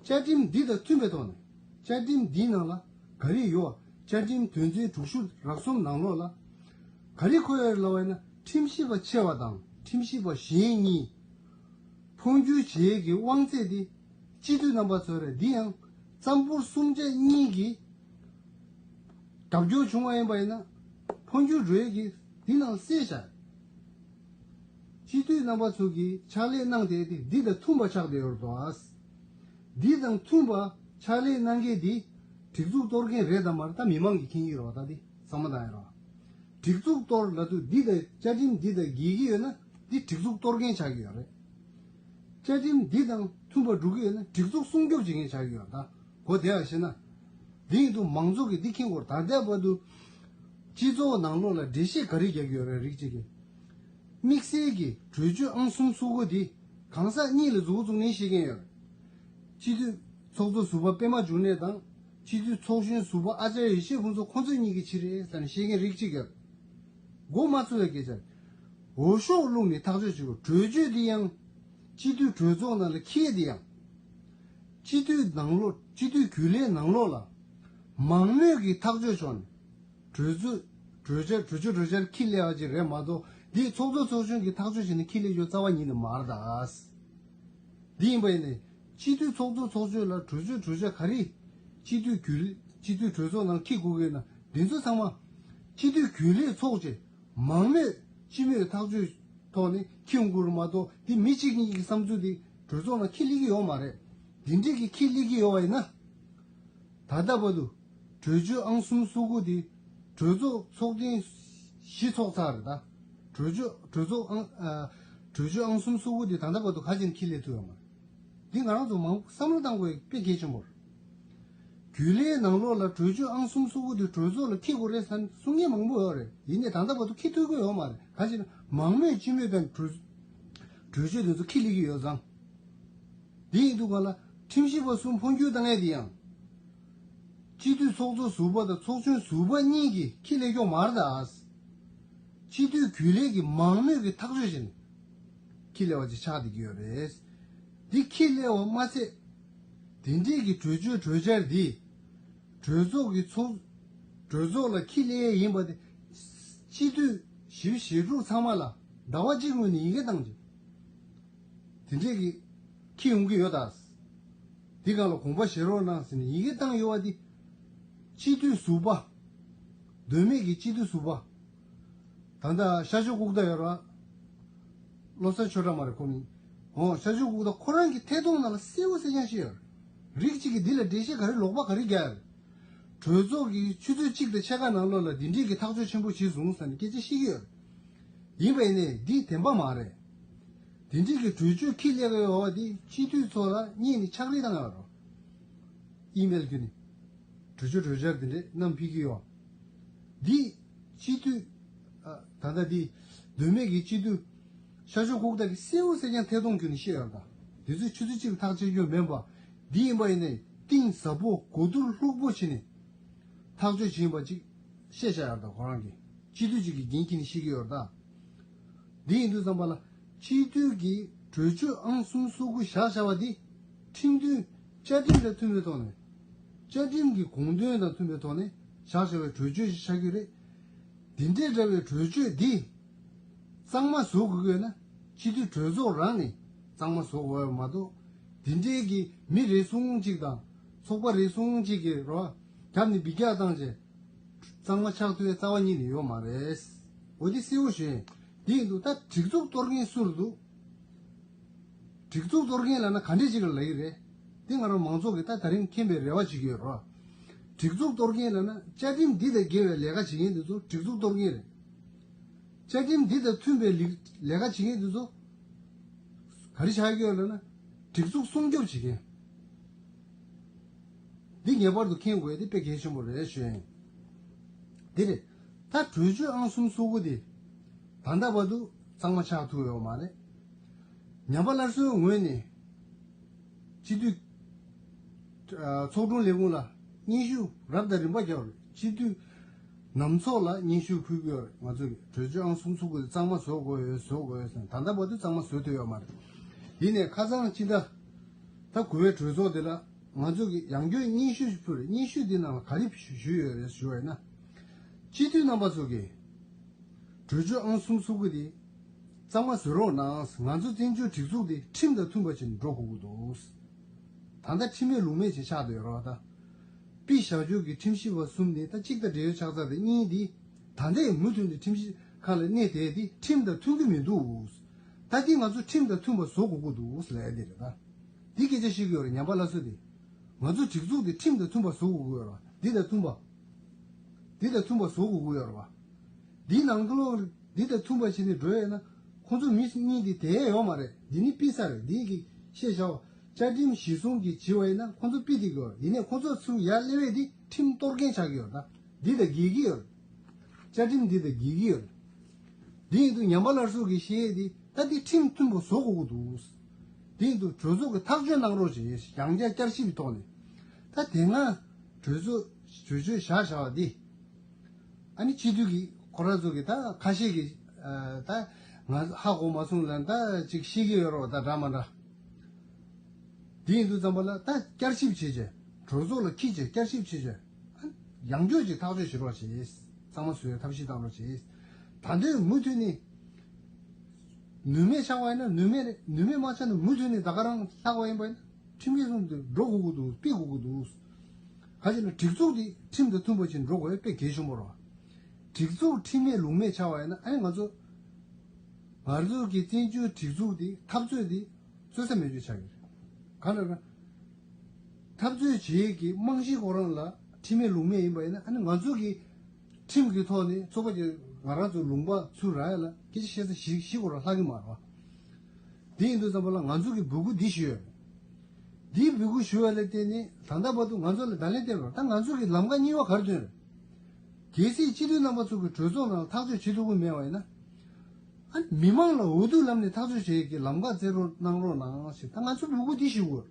བཅའ་ཁྲིམས་འདི་དང་མཐུན་པའི་ཐོག་ནས་བཅའ་ཁྲིམས་འདིའི་ནང་ལ་ག་རེ་ཡོད། བཅའ་ཁྲིམས་དོན་ཚན་དྲུག་ཅུ་རེ་གསུམ་ནང་ལོགས་ལ་ག་རེ་འཁོད་ཡོད་ལབ་པ་ཡིན་ན། ཁྲིམས་ཞིབ་པ་ཆེ་བ་དང་ཁྲིམས་ཞིབ་པ་གཞན་གཉིས་འཕོ་འགྱུར་བྱེད་ཀྱི་དབང་ཚད་དེ་སྤྱི་འཐུས་རྣམ་པ་ཚོ་རེད། འདི་ཡང་རྩ་འབོར་གསུམ་ཆ་གཉིས་ཀྱི་རྒྱབ་སྐྱོར་བྱུང་བ་ཡིན་པ་ཡིན་ན་འཕོ་འགྱུར་འགྲོ་ཡས་ཀྱི་འདི་ནང་གསལ་བཞག་སྤྱི་འཐུས་རྣམ་པ་ཚོ་གིས་ཕྱག་ལས་གནང་བསྡད་དེ་འདི་དང་མཐུན་པ་ཆགས་བསྡད་ཡོད་རེད་དོ། འདི་དང་མཐུན་པ་ཕྱག་ལས་གནང་མཁན་འདི་སྒྲིག་འཛུགས་གཏོར་མཁན་རེད་དམ་མ་རེད་ད་མི་མང་གིས་མཁྱེན་གྱི་རེད་བ། ད་འདི་ཚང་མ་དང་ཡིན་རོགས། སྒྲིག་འཛུགས་གཏོར་ལབ་དུས་འདི་དང་བཅའ་ཁྲིམས་འདི་དང་འགལ་གྱི་ཡོད་ན་འདི་སྒྲིག་འཛུགས་གཏོར་མཁན་ཆགས་ཀྱི་ཡོད་རེད། བཅའ་ཁྲིམས་འདི་དང་མཐུན་པ་འགྲོ་གི་ཡོད་ན་སྒྲིག་འཛུགས་སྲུང་སྐྱོབ་བྱེད་མཁན་ཆགས་ཀྱི་ཡོད་རེད་ད། གོ་བདེ་བ་བཤད་ན། འདི་ཡིན་དུས་མང་ཚོགས་ཀྱིས་འདི་མཁྱེན་དགོས་རེད། ད་ལྟ་བར་དུ་སྤྱི་ཚོགས་ནང་ལོགས་ལ་འགྲེལ་བཤད་ག་རེ་རྒྱག་གི་ཡོད་རེད། རིགས་གཅིག་གིས་དམིགས་བསལ་གྱི་གྲོས་ཆོད་ཨང་གསུམ་སོ་དགུ་འདི་གང་ཟག་གཉིས་ལ་མཛུབ་མོ་བཙུགས་ནས་བཤད་མཁན་ཡོད་རེད། སྤྱི་འཐུས་ཚོགས་གཙོ་ཟུར་པ་པད་མ་འབྱུང་གནས་དང་སྤྱི་འཐུས་ཚོགས་གཞོན་ཟུར་པ་ཨ་ཅརྱ་ཡེ་ཤེས་ཕུན་ཚོགས་ཁོང་ཚོ་གཉིས་ཀྱི་ཕྱིར་རེད་ཟེར་ནས་བཤད་མཁན་རིགས་གཅིག་ཡོད་རེད། མགོ་མ་ཚོས་པའི་སྐད་ཆ་རེད། འོས་ཤོག་བླུགས་ནས་ཐག་གཅོད་བྱེད་དགོས། གྲོས་ཆོད་འདི་ཡང་སྤྱི་འཐུས་གྲོས་ཚོགས་ནང་ལ་འཁྱེར་འདི་ཡང་སྤྱི་འཐུས་ནང་ལོགས་སྤྱི་འཐུས་རྒྱུན་ལས་ནང་ལོགས་ལ་མང་མོས་ཀྱི་ཐག་གཅོད་ཕྱོགས་ནས་གྲོས་ཚོགས་གྲོས་འཆར་གྲོས་ཆོད་གྲོས་འཆར་འཁྱེར་སླེབས་པ་ཅིག་རེད་མ་གཏོགས་འདི་ཚོགས་གཙོ་ཚོགས་གཞོན་གྱིས་ཐག་གཅོད་བྱས་ནས་འཁྱེར་སླེབས་ཡོད་རྩ་བ་ཉིད་ནས་མ་རེད་ད། འདི་ཡིན་པ་ཡིན་ནའི་སྤྱི་འཐུས་ཚོགས་གཙོ་ཚོགས་གཞོན་ལ་གྲོས་ཆོད་གྲོས་འཆར་ག་རེ་སྤྱི་འཐུས་རྒྱུན་སྤྱི་འཐུས་གྲོས་ཚོགས་ནང་འཁྱེར་དགོས་ཀྱི་ཡོད་ན་འདི་ཚོ་ཚང་མ་སྤྱི་འཐུས་རྒྱུན་ལས་ཚོགས་བྱས། མང་མོས་སྤྱི་མོས་ཐག་གཅོད་ཐོག་ནས་འཁྱེར་ཡོང་དགོས་རེད་མ་གཏོགས་འདི་མི་གཅིག་གཉིས་ཀྱི་བསམ་ཚུལ་འདི་གྲོས་ཚོགས་ནང་འཁྱེར་སླེབས་ཀྱི་ཡོད་མ་རེད། འདི་འདྲས་ཀྱི་འཁྱེར་སླེབས་ཀྱི་ཡོད་པ་ཡིན་ན། ད་ལྟ་བར་དུ་གྲོས་ཆོད་ཨང་གསུམ་སོ་དགུ་འདི་གྲོས་ཚོགས་ཚོགས་ཐེངས་བཞི་ཚོགས་ཚར་རེད་ད། གྲོས་ཆོད་གྲོས་ཚོགས་ཨང་ཨ་གྲོས་ཆོད་ཨང་གསུམ་སོ་དགུ་འདི་ད་ལྟ་བར་དུ་ག་ཅིག་འཁྱེར་སླེབས་ཐུབ་ཡོད་མ་རེད། འདི་ང་རང་ཚོ་མང་པོ་བསམ་བློ་བཏང་དགོས་དཔེ་གལ་ཆེན་པོ་རེད། རྒྱུན་ལས་ནང་ལོགས་ལ་གྲོས་ཆོད་ཨང་གསུམ་སོ་དགུ་དེ་གྲོས་ཚོགས་ལ་འཁྱེར་དགོས་རེད་ཟེར་གསུང་མཁན་མང་པོ་ཡོད་རེད། ཡིན་ནའི་ད་ལྟ་བར་དུ་འཁྱེར་ཐུབ་ཀྱི་ཡོད་མ་རེད། ག་ཅི་ན་མང་མོས་སྤྱི་མོས་དང་གྲོས་གྲོས་ཆོད་དེ་ཚོ་འཁྱེར་སླེབས་ཀྱི་ཡོད་ཙང་། འདི་ཡིན་དུས་ག་ལ་ཁྲིམས་ཞིབ་པ་གསུམ་འཕོ་འགྱུར་བཏང་ཡས་དེ་ཡང་། སྤྱི་འཐུས་ཚོགས་གཙོ་ཟུར་པ་དང་ཚོགས་གཞོན་ཟུར་པ་གཉིས་ཀྱིས་འཁྱེར་སླེབས་ཀྱི་ཡོད་མ་རེད་ད། སྤྱི་འཐུས་རྒྱུན་ལས་ཀྱི་མང་མོས་ཀྱི་ཐག་གཅོད་བྱས་ནས་འཁྱེར་སླེབས་པ་ཅིག་ཆགས་བསྡད་ཀྱི་ཡོད་རེད། འདི་འཁྱེར་སླེབས་པ་མ་ཚད། དེ་འདྲས་ཀྱི་གྲོས་ཆོད་གྲོས་འཆར་འདི་གྲོས་ཚོགས་ཀྱི་ཚོགས་གྲོས་ཚོགས་ལ་འཁྱེར་སླེབས་ཡས་ཡིན་པ་དེ་སྤྱི་འཐུས་བཞི་བཅུ་ཞེ་དྲུག་ཚང་མ་ལ་ཟླ་བ་གཅིག་སྔོན་ནས་ཡི་གེ་བཏང་རྗེས་དེ་འདྲས་ཀྱི་འཁྱེར་ཡོང་གི་ཡོད་ད། འདི་སྒང་ལ་དགོངས་པ་བཞེས་རོགས་གནང་ཟེར་ནས་ཡི་གེ་བཏང་ཡོད་པ་འདི། སྤྱི་འཐུས་ཟུར་པ། མདོ་སྨད་ཀྱི་སྤྱི་འཐུས་ཟུར་པ། ད་ལྟ་ཤར་ཕྱོགས་ལྐུགས་རྟ་ཡོད་ར། བློ་བཟང་ཆོས་གྲགས་མ་རེད་ཁོ་མིན། འོ་ཤར་ཕྱོགས་ལྐུགས་རྟ་ཁོ་རང་གི་ཐད་གཏོང་ནང་ལ་གསལ་བོ་གསལ་རྐྱང་བཤད་ཡོད་རེད། རིགས་གཅིག་གིས་འདི་ལ་འགྲེལ་བཤད་ག་རེ་ལོག་པ་ག་རེ་རྒྱག་ཡོད་རེད། གྲོས་ཚོགས་ཀྱི་ཆུ་ཚོད་གཅིག་དང་ཕྱེད་ཀ་ནང་ལོགས་ལ་འདི་འདྲས་ཀྱི་ཐག་གཅོད་ཆེན་པོ་བྱས་སོང་ཟེར་ནས་སྐད་ཆ་བཤད་ཀྱི་ཡོད་རེད། ཡིན་པ་ཡིན་ནའི་འདི་བདེན་པ་མ་རེད། དེ་འདྲས་ཀྱི་གྲོས་ཆོད་འཁྱེར་སླེབས་ཀྱི་ཡོད་པ་འདི་སྤྱི་འཐུས་ཚོ་ལ་སྙན་ནས་ཕྱག་བྲིས་བཏང་ཡོད་རེད། ཨི་མེལ་བརྒྱུད་ནས། གྲོས་ཆོད་གྲོས་འཆར་འདི་འདྲས་བསྣམས་ཕེབས་ཀྱི་ཡོད། འདི་སྤྱི་འཐུས། ཨ། ད་ལྟ་འདི་མདོ་སྨད་ཀྱི་སྤྱི་འཐུས་ཤར་ཕྱོགས་ལྐུགས་རྟ་གིས་གསལ་བོ་གསལ་རྐྱང་ཐད་གཏོང་བརྒྱུད་ནས་བཤད་ཡོད་རེད་ད། འདི་ཚོས་ཆུ་ཚོད་གཅིག་ལ་ཐག་བཅད་རྒྱུ་མིན་པ། འདི་ཡིན་པ་ཡིན་ནའི་གཏིང་ཟབ་པོ་གོ་བསྡུར་ལྷུག་པོ་བྱས་ནས་ཐག་གཅོད་བྱས་ཡིན་པ་ཅིག་བཤད་བཞག་ཡོད་རེད་ད། ཁོ་རང་གིས་སྤྱི་འཐུས་གཅིག་གིས་འགན་འཁྱེར་ནས་བཤད་ཀྱི་ཡོད་རེད་ད། འདི་ཡིན་དུས་ཙམ་པ་ལ་སྤྱི་འཐུས་ཀྱི་གྲོས་ཆོད་ཨང་གསུམ་སོ་དགུ་བཞག་བཞག་པ་འདི་ཁྲིམས་མཐུན་བཅའ་ཁྲིམས་དང་མཐུན་པའི་ཐོག་ནས་བཅའ་ཁྲིམས་ཀྱི་དགོངས་དོན་དང་མཐུན་པའི་ཐོག་ནས་བཞག་བཞག་པའི་གྲོས་ཆོད་ཞིག་ཆགས་ཀྱི་རེད། འདི་འདྲའི་འདྲ་བའི་གྲོས་ཆོད་འདི་གཙང་མ་བཟོ་དགོས་ཀྱི་ཡོད་ན་སྤྱི་འཐུས་གྲོས་ཚོགས་རང་ནས་གཙང་མ་བཟོ་དགོས་པ་མ་གཏོགས་འདི་འདྲའི་གི་མི་རེ་ཟུང་གཅིག་དང་ཚོགས་པ་རེ་ཟུང་གཅིག་གིས་རོ་རྒྱབ་ནས་འབུད་རྒྱག་བཏང་བྱས། གཙང་མ་ཆགས་ཐུབ་པའི་རྩ་བ་ཉིད་ནས་ཡོད་མ་རེད། འོ་འདི་གསལ་བོ་ཞུ་ཡིན། འདི་ཡིན་འདུག་ད་སྒྲིག་འཛུགས་གཏོར་མཁན་སུ་རུ་འདུག་སྒྲིག་འཛུགས་གཏོར་མཁན་ལབ་ན་ག་འདྲས་ཅིག་ལ་ལབ་ཀྱི་རེད། འདི་ང་རང་མང་ཚོགས་ཀྱིས་ད་ད་རིང་མཁྱེན་པའི་རེ་བ་བྱེད་ཀྱི་ཡོད་རོ། སྒྲིག་འཛུགས་གཏོར་མཁན་ལབ་ན་བཅའ་ཁྲིམས་འདི་དང་འགལ་བའི་ལས་ཀ་བྱེད་མཁན་འདི་ཚོ་སྒྲིག་འཛུགས་གཏོར་མཁན་རེད། བཅའ་ཁྲིམས་འདི་དང་མཐུན་པའི་ལི་ལས་ཀ་བྱེད་མཁན་འདི་ཚོ་ག་རེ་ཆགས་ཀྱི་ཡོད་ལབ་ན་སྒྲིག་འཛུགས་སྲུང་སྐྱོབ་བྱེད་མཁན། འདི་ངེས་པར་དུ་མཁྱེན་དགོས་ཡ་དེ་དཔེ་གལ་ཆེན་པོ་རེད་ཞུ་ཡིན། འདི་རེད། ད་གྲོས་ཆོད་ཨང་གསུམ་སོ་དགུ་དེ་ད་ལྟ་བར་དུ་གཙང་མ་ཆགས་ཐུབ་ཡོད་མ་རེད། ཉམས་པ་སླར་གསོའི་ངོས་ནས་སྤྱི་འཐུས་ཚོགས་དྲུང་ལས་ཁུངས་ལ་སྙན་ཞུ་རབ་དང་རིམ་པ་བརྒྱབ་རེད། སྤྱི་འཐུས་ ནམ་ཚོགས་ལ་སྙན་ཞུ་ཕུལ་གྱི་ཡོད་རེད། ང་ཚོ་གི་གྲོས་ཆོད་ཨང་གསུམ་སོ་དགུ་དེ་གཙང་མ་བཟོ་དགོས་ཡོད་བཟོ་དགོས་ཡོད་ཟེར་ནས་ད་ལྟ་བར་དུ་གཙང་མ་བཟོ་ཐུབ་ཡོད་མ་རེད། ཡིན་ནའི་ཁ་སང་སྤྱི་ཟླ་ད་དགུ་པའི་གྲོས་ཚོགས་དེ་ལ་ང་ཚོ་གི་ཡང་བསྐྱར་སྙན་ཞུ་ཞིག་ཕུལ་རེད། སྙན་ཞུ་འདི་ནང་ལ་ག་རེ་ཞུ་ཞུས་ཡོད་རེད་ཞུ་བ་ཡིན་ན། སྤྱི་འཐུས་རྣམ་པ་ཚོ་གིས་གྲོས་ཆོད་ཨང་གསུམ་སོ་དགུ་དེ་གཙང་མ་བཟོ་རོགས་གནང་། ང་ཚོ་བཙན་བྱོལ་སྒྲིག་འཛུགས་དེ་ཁྲིམས་དང་མཐུན་པ་ཞིག་འགྲོ་དགོས་ཀྱི་འདུག་ད་ལྟ་ཁྲིམས་མེད་ལུགས་མེད་ཅིག་ཆགས་བསྡད་ཡོད་རེད་བ་ད། པི་བཞག་ཕྱོགས་ཀྱི་ཁྲིམས་ཞིབ་པ་གསུམ་ནི་ད་གཅིག་དང་འབྲེལ་ཡོད་ཆགས་ཚར་ཏེ་གཉིས་འདི་ད་ལྟའི་མུ་མཐུད་ནས་ཁྲིམས་ཞིབ་ཁང་ལ་གནས་བསྡད་དེ་ཁྲིམས་དང་མཐུན་གྱི་མི་འདུག་ད་འདི་ང་ཚོ་ཁྲིམས་དང་མཐུན་པ་བཟོ་དགོས་ཀྱི་འདུག་ལབ་ཡ་འདི་རེད་ད། འདི་སྐད་ཆ་བཤད་ཀྱི་ཡོད་རེད། ཉམས་པ་སླར་གསོ་འདི། ང་ཚོ་སྒྲིག་འཛུགས་འདི་ཁྲིམས་དང་མཐུན་པ་བཟོ་དགོས་ཀྱི་ཡོད་རེད་བ། འདི་དང་མཐུན་པ། འདི་དང་མཐུན་པ་བཟོ་དགོས་ཀྱི་ཡོད་རེད་བ། འདིའི་ནང་ལོགས་འདི་དང་མཐུན་པ་བྱས་ནས་འགྲོ་ཡོད་ན་ཁོང་ཚོ་མི་གཉིས་འདི་དེ་ཡོད་མ་རེད། འདི་ནི་པི་ས་རེད། འདི་གི་ཤེས་བྱའོ། བཅའ་ཁྲིམས་གཞི་བཟུང་གི་བྱེད་པ་ཡིན་ན་ཁོང་ཚོ་པི་དེ་གི་ཡོད་རེད། ཡིན་ནའི་ཁོང་ཚོ་ཚུར་ཡར་སླེབས་ཡས་འདི་ཁྲིམས་གཏོར་མཁན་ཆགས་ཀྱི་ཡོད་རེད་ད། འདི་དང་འགལ་གྱི་ཡོད་རེད། བཅའ་ཁྲིམས་འདི་དང་འགལ་གྱི་ཡོད་རེད། འདི་ཡིན་དུས་ཉམས་པ་སླར་གསོ་གི་བཤད་ཡས་འདི་ད་འདི་ཁྲིམས་མཐུན་པོ་བཟོ་དགོས་ཀྱི་འདུག་འདི་ཡིན་དུས་གྲོས་ཚོགས་ཀྱི་ཐག་གཅོད་གནང་རོགས་བྱེད། ཡང་བསྐྱར་བསྐྱར་ཞིབ་ཀྱི་ཐོག་ནས། ད་དེ་སྔ་གྲོས་ཚོགས་གྲོས་ཆོད་བཞག་བཞག་པ་འདི། ཨ་ནི་སྤྱི་འཐུས་ཀྱི་ཁོ་རང་ཚོ་གི་ད་ཁ་ཤས་ཀྱི་ཨ་ད་ང་ཧ་གོ་མ་སོང་ལབ་ད་ཅིག་ཤེས་ཀྱི་ཡོད་རེད་བ། ད་འདྲ་མ་འདྲ། དེ་ཡིན་དུས་ཙམ་པ་ལ་ད་བསྐྱར་ཞིབ་བྱེད་བྱས། གྲོས་ཚོགས་ལ་འཁྱེར་བྱས་བསྐྱར་ཞིབ་བྱེད་བྱས། ཨ་ཡང་བསྐྱར་ཅིག་ཐག་གཅོད་བྱེད་རོགས་བྱེད། གཙང་མ་བཟོ་ཡའི་ཐབས་ཤེས་གཏང་རོགས་བྱེད། ད་འདོད་མུ་མཐུད་ནས་ནུས་མེད་ཆགས་པ་ཡིན་ན་ནུས་མེད་རེད། ནུས་མེད་མ་ཆགས་ན་མུ་མཐུད་ནས་ད་ག་རང་ལྷག་པ་ཡིན་པ་ཡིན་ན། ཁྲིམས་ཀྱི་སྲུང་དུ་འགྲོ་དགོས་ཀྱི་འདུག་སྤེལ་དགོས་ཀྱི་འདུག་ག་ཅི་ན་སྒྲིག་འཛུགས་འདི་ཁྲིམས་དང་མཐུན་པ་ཞིག་འགྲོ་དགོས་དཔེ་གལ་ཆེན་པོ་རེད། སྒྲིག་འཛུགས་ཁྲིམས་མེད་ལུགས་མེད་ཆགས་པ་ཡིན་ན་ཨ་ནི་ང་ཚོ་ང་ཚོ་གི་བཙན་བྱོལ་སྒྲིག་འཛུགས་འདི་འཐབ་རྩོད་འདི་རྩོད་ས་མེད་པ་ཆགས་ཀྱི་རེད། ག་ལ་ར། འཐབ་རྩོད་བྱེད་ཀྱི་རྨང་གཞི་ཁོ་རང་ལ་ཁྲིམས་མེད་ལུགས་མེད་ཡིན་པ་ཡིན་ན་ཨ་ནི་ང་ཚོ་གི་ཁྲིམས་ཀྱི་ཐོག་ནས་ཚོགས་པ་ཀྱི་ང་རང་ཚོ་ལུང་པ་ཚུར་རག་ཡ་ལ་སྐད་ཆ་བཤད་ས་གཞི་གཞི་ཁོ་རང་ལྷག་གི་མ་རེད་བ། དེ་ཡིན་དུས་ཙམ་པ་ལ་ང་ཚོ་གི་འབོད་སྐུལ་འདི་ཞུ་ཡ་རེད། འདིའི་འབོད་སྐུལ་ཞུ་བ་ལ་བརྟེན་ནས་ད་ལྟ་བར་དུ་ང་ཚོ་ལ་བརྡ་ལན་སྟེར་བར་ད་ང་ཚོ་གི་ལམ་ཁ་གཉིས་པ་ག་རེ་སྟོན་རེད། གལ་སྲིད་སྤྱི་འཐུས་རྣམ་པ་ཚོ་གི་གྲོས་ཚོགས་ནང་ཐག་གཅོད་བྱེད་ཐུབ་ཀྱི་མེད་པ་ཡིན་ན། ཨ་མི་མང་ལ་འོས་བསྡུ་ལམ་ནས་ཐག་གཅོད་བྱེད་ཀྱི་ལམ་ཁ་བཙལ་རོགས་གནང་རོགས་གནང་ཞེས་ད་ང་ཚོ་འབོད་སྐུལ་འདི་ཞུ་དགོས།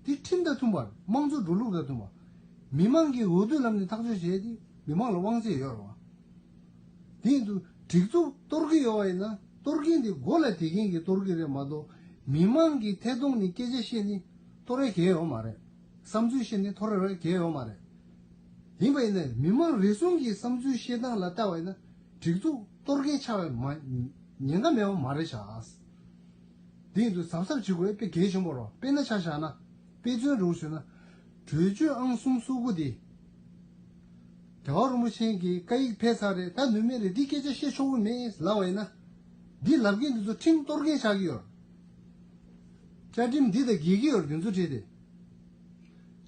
འདི་ཁྲིམས་དང་མཐུན་པར་དམངས་གཙོ་འགྲོ་ལུགས་དང་མཐུན་པ། མི་མང་གི་འོས་བསྡུ་ལམ་ནས་ཐག་གཅོད་བྱས་ཏེ་མི་མང་ལ་དབང་ཚད་ཡོད་རེད་བ། དེ་ཡིན་དུས་སྒྲིག་འཛུགས་གཏོར་གྱི་ཡོད་པ་ཡིན་ན་གཏོར་མཁན་དེ་མགོ་ལ་བསྡད་མཁན་གྱིས་གཏོར་གྱི་རེད་མ་གཏོགས་མི་མང་གིས་ཐད་གཏོང་ནས་སྐད་ཆ་བཤད་ནས་གཏོར་ཡ་གལ་ཡོད་མ་རེད། བསམ་ཚུལ་བཤད་ནས་གཏོར་ཡ་གལ་ཡོད་མ་རེད། ཡིན་པ་ཡིན་ན་མི་མང་རེ་ཟུང་གི་བསམ་ཚུལ་བཤད་སྟངས་ལ་བལྟ་བ་ཡིན་ན་སྒྲིག་འཛུགས་གཏོར་མཁན་ཆགས་པའི་མ་ཉེན་ཁ་མེད་པ་མ་རེད་ཤག་དེ་ཡིན་དུས་གཟབ་གཟབ་བྱེད་དགོས་དཔེ་གལ་ཆེན་པོ་རེད། དཔེར་ན་ཆ་བཞག་ན་དཔེ་མཚོན་རུ་ཞུས་ན་གྲོས་ཆོད་ཨང་གསུམ་སོ་དགུ་དེ་རྒྱལ་བ་རིན་པོ་ཆེ་གི་བཀའ་ཡིག་ཕེབས་ཚར་རེད། ད་ནུས་མེད་རེད། འདི་སྐད་ཆ་བཤད་ཆོག་གི་མེད་ལབ་པ་ཡིན་ན་འདི་ལབ་མཁན་འདི་ཚོ་ཁྲིམས་གཏོར་མཁན་ཆགས་ཀྱི་ཡོད། བཅའ་ཁྲིམས་འདི་དང་འགལ་གྱི་ཡོད་རེད། འདི་ཚོ་བྲིས་ཏེ།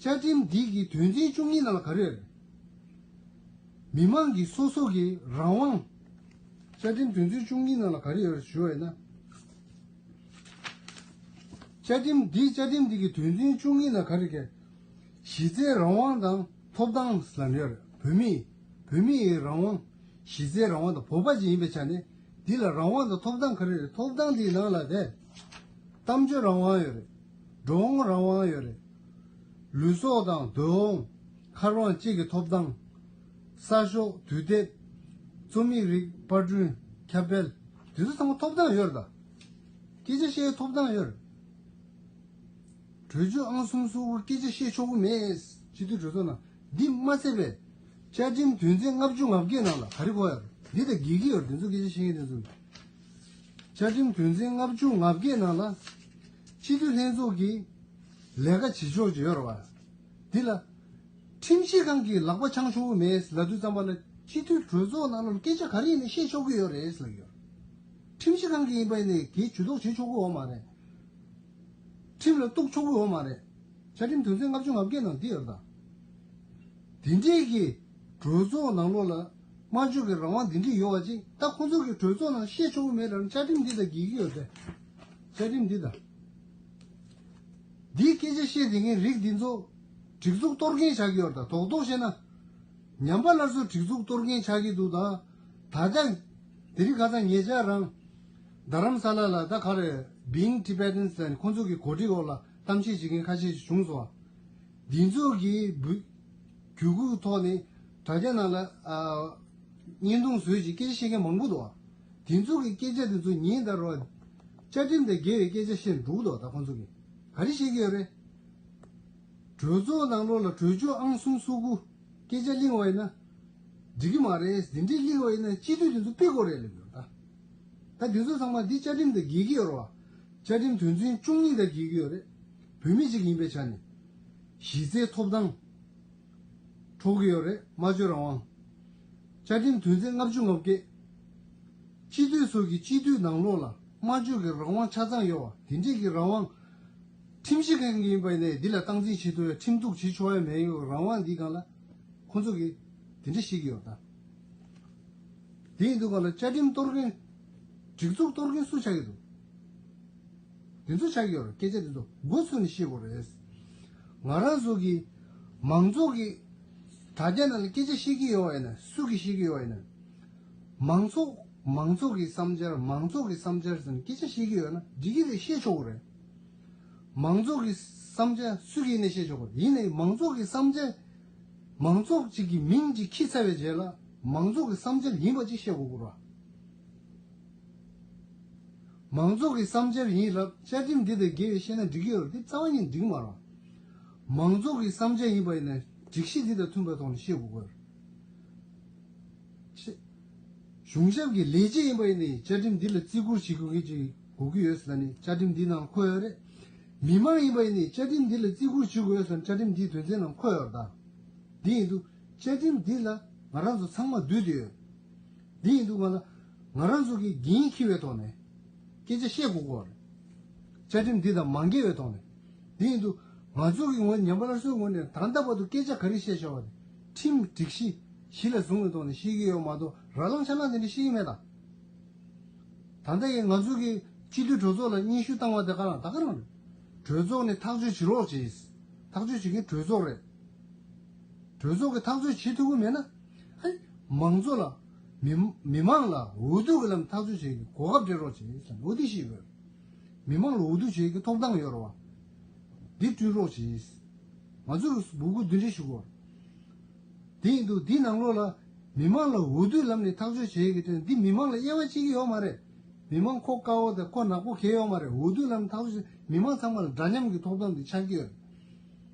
བཅའ་ཁྲིམས་འདི་གི་དོན་ཚན་བཅུ་གཉིས་ནང་ལ་ག་རེ་ཡོད་རེད། མི་མང་གི་སོ་སོ་གི་རང་དབང་། བཅའ་ཁྲིམས་དོན་ཚན་བཅུ་གཉིས་ནང་ལ་ག་རེ་ཡོད་རེད་ཞུ་བ་ཡིན་ན། བཅའ་ཁྲིམས་འདི་བཅའ་ཁྲིམས་འདི་གི་དོན་ཚན་བཅུ་གཉིས་ནང་ག་རེ་གས། གཞི་རྩའི་རང་དབང་དང་ཐོབ་ཐང་ལབ་ནས་ཡོད་རེད། བོད་མི་བོད་མི་ཡི་རང་དབང་། གཞི་རྩའི་རང་དབང་དང་བོད་པ་ཅིག་ཡིན་པའི་ཆ་ནས་འདི་ལ་རང་དབང་དང་ཐོབ་ཐང་ག་རེ་རེད། ཐོབ་ཐང་འདིའི་ནང་ལ་དེ་གཏམ་བརྗོད་རང་དབང་ཡོད་རེད། འགྲོ་འོང་རང་དབང་ཡོད་རེད། ལུས་སྲོག་དང་སྡོད་འོང་། མཁར་དབང་བཅས་ཀྱི་ཐོབ་ཐང་། གསར་ཤོག་དུས་དེབ། རྩོམ་ཡིག་རིགས་པར་སྐྲུན། ཁྱབ་སྤེལ། དེ་ཚོ་ཚང་མ་ཐོབ་ཐང་ཡོད་རེད་ད། སྐད་ཆ་བཤད་ཐོབ་ཐང་ཡོད་རེད། གྲོས་ཆོད་ཨང་གསུམ་སོ་དགུ་སྐད་ཆ་བཤད་ཆོག་གི་མེད། སྤྱི་འཐུས་གྲོས་ཚོགས་ནང་འདི་མ་ཚད་པའི་བཅའ་ཁྲིམས་དོན་ཚན་ལྔ་བཅུ་ང་བརྒྱད་ནང་ལ་ག་རེ་གོ་ཡ་རེད། འདི་དང་འགལ་གྱི་ཡོད་རེད། དེ་ཚོ་སྐད་ཆ་བཤད་མཁན་དེ་ཚོ། བཅའ་ཁྲིམས་དོན་ཚན་ལྔ་བཅུ་ང་བརྒྱད་ནང་ལ་སྤྱི་འཐུས་ལྷན་ཚོགས་ཀྱི་ལས་ཀ་བྱེད་ཕྱོགས་ཅིག་ཡོད་རེད་བ། འདི་ལ་ཁྲིམས་ཞིབ་ཁང་གིས་ལག་པ་འཆང་ཆོག་གི་མེད་ལབ་དུས་ཙམ་པ་ལ་སྤྱི་འཐུས་གྲོས་ཚོགས་ནང་ལ་སྐད་ཆ་ག་རེ་ཡིན་ན་བཤད་ཆོག་གི་ཡོད་རེད་ལབ་ཡོད། ཁྲིམས་ཞིབ་ཁང་གིས་ཡིན་པ་ཡིན་ནའི་གིས་ཇུས་གཏོགས་བྱེད་ཆོག་གི་ཡོད་མ་རེད། ཁྲིམས་ལ་གཏུག་ཆོག་གི་ཡོད་མ་རེད། བཅའ་ཁྲིམས་དོན་ཚན་ལྔ་བཅུ་ང་བརྒྱད་ནང་འདི་ཡོད་ད། དེ་འདྲས་ཀྱི་གྲོས་ཚོགས་ནང་ལོགས་ལ་སྨྲ་བརྗོད་ཀྱི་རང་དབང་འདི་འདྲས་ཡོད་པ་ཅིག་ད་ཁོང་ཚོ་གི་གྲོས་ཚོགས་ནང་བཤད་ཆོག་གི་མེད་ལབ་ན་བཅའ་ཁྲིམས་འདི་དང་འགལ་གྱི་ཡོད་དེ། བཅའ་ཁྲིམས་འདི་དང་། འདིའི་སྐད་ཆ་བཤད་བསྡད་མཁན་རིགས་འདི་ཚོ་སྒྲིག་འཛུགས་གཏོར་མཁན་ཆགས་ཀྱི་ཡོད་ད། རྡོག་རྡོག་བཤད་ན། ཉམས་པ་སླར་གསོ་སྒྲིག་འཛུགས་གཏོར་མཁན་ཆགས་ཀྱི་འདུག་ད། ད་ལྟ་དེ་རིང་ཁ་སང་ཉེ་ཆར་རང་རྡ་རམ་ས་ལ་ལ་ད་ག་རེ་Being Tibetans ཟེར་ནས་ཁོང་ཚོ་གི་གོ་སྒྲིག་འོག་ལ་གཏམ་བཤད་བྱེད་མཁན་ཁ་ཤས་ཤིག་བྱུང་སོང་བ། འདི་ཚོ་གི་བུ་གྱོད་སྐུལ་ཐོག་ནས་ དྲ་རྒྱ་ནང་ལ་ཨ་བརྙན་ཐུང་བཟོས་ཀྱི་སྐད་ཆ་བཤད་མཁན་མང་པོ་འདུག་ཨ། དེ་ཚོ་གི་སྐད་ཆ་དེ་ཚོ་ཉིན་ལྟར་བ་བཅའ་ཁྲིམས་དང་འགལ་བའི་སྐད་ཆ་བཤད་འདུག་དོ། ད་ཁོང་ཚོ་གི་ག་རེ་བཤད་ཀྱི་ཡོད་རེད། གྲོས་ཚོགས་ནང་ལོགས་ལ་གྲོས་ཆོད་ཨང་གསུམ་སོ་དགུ་སྐད་ཆ་གླེང་བ་ཡིན་ན་འགྲིག་གི་མ་རེད། འདི་འདྲས་གླེང་བ་ཡིན་ན་སྤྱི་འཐུས་དེ་ཚོ་ཕུད་དགོས་རེད་ལབ་ཡོད་ད། ད་འདི་ཚོ་ཚང་མ་འདི་བཅའ་ཁྲིམས་དང་འགལ་གྱི་ཡོད་རེད་བ། བཅའ་ཁྲིམས་དོན་ཚན་བཅུ་གཉིས་དང་འགལ་གྱི་ཡོད་རེད། བོད་མི་གཅིག་ཡིན་པའི་ཆ་ནས་གཞི་རྩའི་ཐོབ་ཐང་འཕྲོག་གི་ཡོད་རེད། སྨྲ་བརྗོད་རང་དབང་། བཅའ་ཁྲིམས་དོན་ཚན་ལྔ་བཅུ་ང་བརྒྱད། སྤྱི་འཐུས་ཚོ་གི་སྤྱི་འཐུས་ནང་ལོགས་ལ་སྨྲ་བརྗོད་ཀྱི་རང་དབང་ཆ་ཚང་ཡོད་བ། དེ་འདྲས་ཀྱི་རང་དབང་ཁྲིམས་ཞིབ་ཁང་གི་ཡིན་པ་ཡིན་ནའི་འདི་ལ་སྟངས་འཛིན་བྱེད་ཐུབ་ཡ་ཁྲིམས་གཏུག་བྱེད་ཆོག་ཡ་མེད་ཡོད་རང་དབང་འདི་སྒང་ལ་ཁོང་ཚོ་གིས་དེ་འདྲས་བཤད་ཀྱི་ཡོད་ད། དེ་ཡིན་དུས་སྒང་ལ་བཅའ་ཁྲིམས་གཏོར་མཁན་སྒྲིག་འཛུགས་གཏོར་མཁན་སུ་ཆགས་ཀྱི་འདུག་དེ་ཚོ་ཆགས་ཀྱི་ཡོད་རེད། སྐད་ཆ་དེ་ཚོ་མགོ་ཚོས་ནས་བཤད་དགོས་རེད། ང་རང་ཚོ་གི་མང་ཚོགས་ཀྱི་དྲ་རྒྱ་ནང་ལ་སྐད་ཆ་བཤད་ཀྱི་ཡོད་པ་ཡིན་ན་སུ་གིས་བཤད་ཀྱི་ཡོད་པ་ཡིན་ན། མང་ཚོགས་མང་ཚོགས་ཀྱི་བསམ་འཆར་མང་ཚོགས་ཀྱི་བསམ་འཆར་ཟེར་ནས་སྐད་ཆ་བཤད་ཀྱི་ཡོད་ན་འགྲིག་གི་རེད། བཤད་ཆོག་གི་རེད། མང་ཚོགས་ཀྱི་བསམ་འཆར་སུ་གིས་ཡིན་ནའི་བཤད་ཆོག་གི་རེད། ཡིན་ནའི་མང་ཚོགས་ཀྱི་བསམ་འཆར་མང་ཚོགས་གཅིག་གི་མིང་གཅིག་འཁྱེར་ཚར་བའི་རྗེས་ལ་མང་ཚོགས་ཀྱི་བསམ་འཆར་ཡིན་པ་གཅིག་བཤད་དགོས་ཀྱི་རེད། མང་ཚོགས་ཀྱི་བསམ་འཆར་ཡིན་ལབ་བཅའ་ཁྲིམས་འདི་དང་འགལ་བའི་བཤད་ན་འགྲིག་གི་ཡོད་རེད། འདི་རྩ་བ་ཉིད་འགྲིག་མ་རེད། མང་ཚོགས་ཀྱི་བསམ་འཆར་ཡིན་པ་ཡིན་ན་སྒྲིག་གཞི་འདི་དང་མཐུན་པའི་ཐོག་ནས་བཤད་དགོས་ཀྱི་ཡོད་རེད། གཞུང་ཞབས་ཀྱི་ལས་བྱེད་ཡིན་པ་ཡིན་ནའི་བཅའ་ཁྲིམས་འདི་ལ་བརྩི་བཀུར་བྱེད་དགོས་ཀྱི་ཅིག་དགོས་ཀྱི་ཡོད་ཟེར་ནས་བཅའ་ཁྲིམས་འདི་ནང་འཁོད་ཡོད་རེད། མི་མང་ཡིན་པ་ཡིན་ནའི་བཅའ་ཁྲིམས་འདི་ལ་བརྩི་བཀུར་བྱེད་དགོས་ཡོད་ཟེར་ནས་བཅའ་ཁྲིམས་འདིའི་དོན་ཚན་ནང་འཁོད་ཡོད་རེད་ད། འདི་ཡིན་དུས་བཅའ་ཁྲིམས་འདི་ལ་ང་རང་ཚོ་ཚང་མ་འདུས་ཏེ་ཡོད། འདི་ཡིན་དུས་ང་ལ་ང་རང་ཚོ་གི་འགན་འཁྱེར་བའི་ཐོག་ནས་སྐད་ཆ་བཤད་དགོས་ཀྱི་ཡོད་རེད། བཅའ་ཁྲིམས་འདི་དང་མ་འགལ་བའི་ཐོག་ནས། འདི་ཡིན་དུས་ང་ཚོ་གི་ངོས་ཉམས་པ་སླར་གསོའི་ངོས་ནས་ད་ལྟ་བར་དུ་སྐད་ཆ་ག་རེ་བཤད་བཞག་པ་དེ་ཁྲིམས་སྒྲིག་གཞི་གཞི་ལ་བཟུང་བའི་ཐོག་ནས་བཤད་ཀྱི་ཡོད་མ་གཏོགས་ར་ལངས་ཆ་ལངས་དེ་འདྲ་བཤད་ཀྱི་མེད་ད། ད་ལྟ་ཡི་ང་ཚོ་གི་སྤྱི་འཐུས་གྲོས་ཚོགས་ལ་སྙན་ཞུ་བཏང་བ་དེ་ག་རང་ད་ག་རང་རེད། གྲོས་ཚོགས་ནས་ཐག་གཅོད་བྱེད་རོགས་བྱེད། ཐག་གཅོད་བྱེད་མཁན་གྲོས་ཚོགས་རེད། གྲོས་ཚོགས་ཀྱིས་ཐག་གཅོད་བྱེད་ཐུབ་ཀྱི་མེད་ན། ཨ་ནི་མང་ཚོགས་ལ་མི་མི་མང་ལ་འོས་བསྡུ་གི་ལམ་ཐག་གཅོད་བྱེད་ཀྱི་གོ་སྐབས་སྤྲད་རོགས་བྱེད་ཟེར་འོ་དེ་ཞིག་ཡོད། མི་མང་ལ་འོས་བསྡུ་བྱེད་ཀྱི་ཐོབ་ཐང་ཡོད་རེད་བ། འདི་བསྐྲུན་རོགས་བྱེད། ང་ཚོ་གི་འབོད་སྐུལ་འདི་འདྲ་ཞུ་དགོས། དེ་ཡིན་དུས་འདི་ནང་ལོགས་ལ་མི་མང་ལ་འོས་བསྡུའི་ལམ་ནས་ཐག་གཅོད་བྱེད་ཀྱི་དོན་འདི་མི་མང་ལ་དབྱེ་བ་ཕྱེ་གི་ཡོད་མ་རེད། མི་མང་ཁོ་དཀར་པོ་དང་ཁོ་ནག་པོ་གང་ཡང་ཡོད་མ་རེད། འོས་བསྡུའི་ལམ་ནས་ཐག་གཅོད་མི་མང་ཚང་མ་ལ་འདྲ་མཉམ་གྱི་ཐོབ་ཐང་འདི་ཆགས་ཀྱི་ཡོད།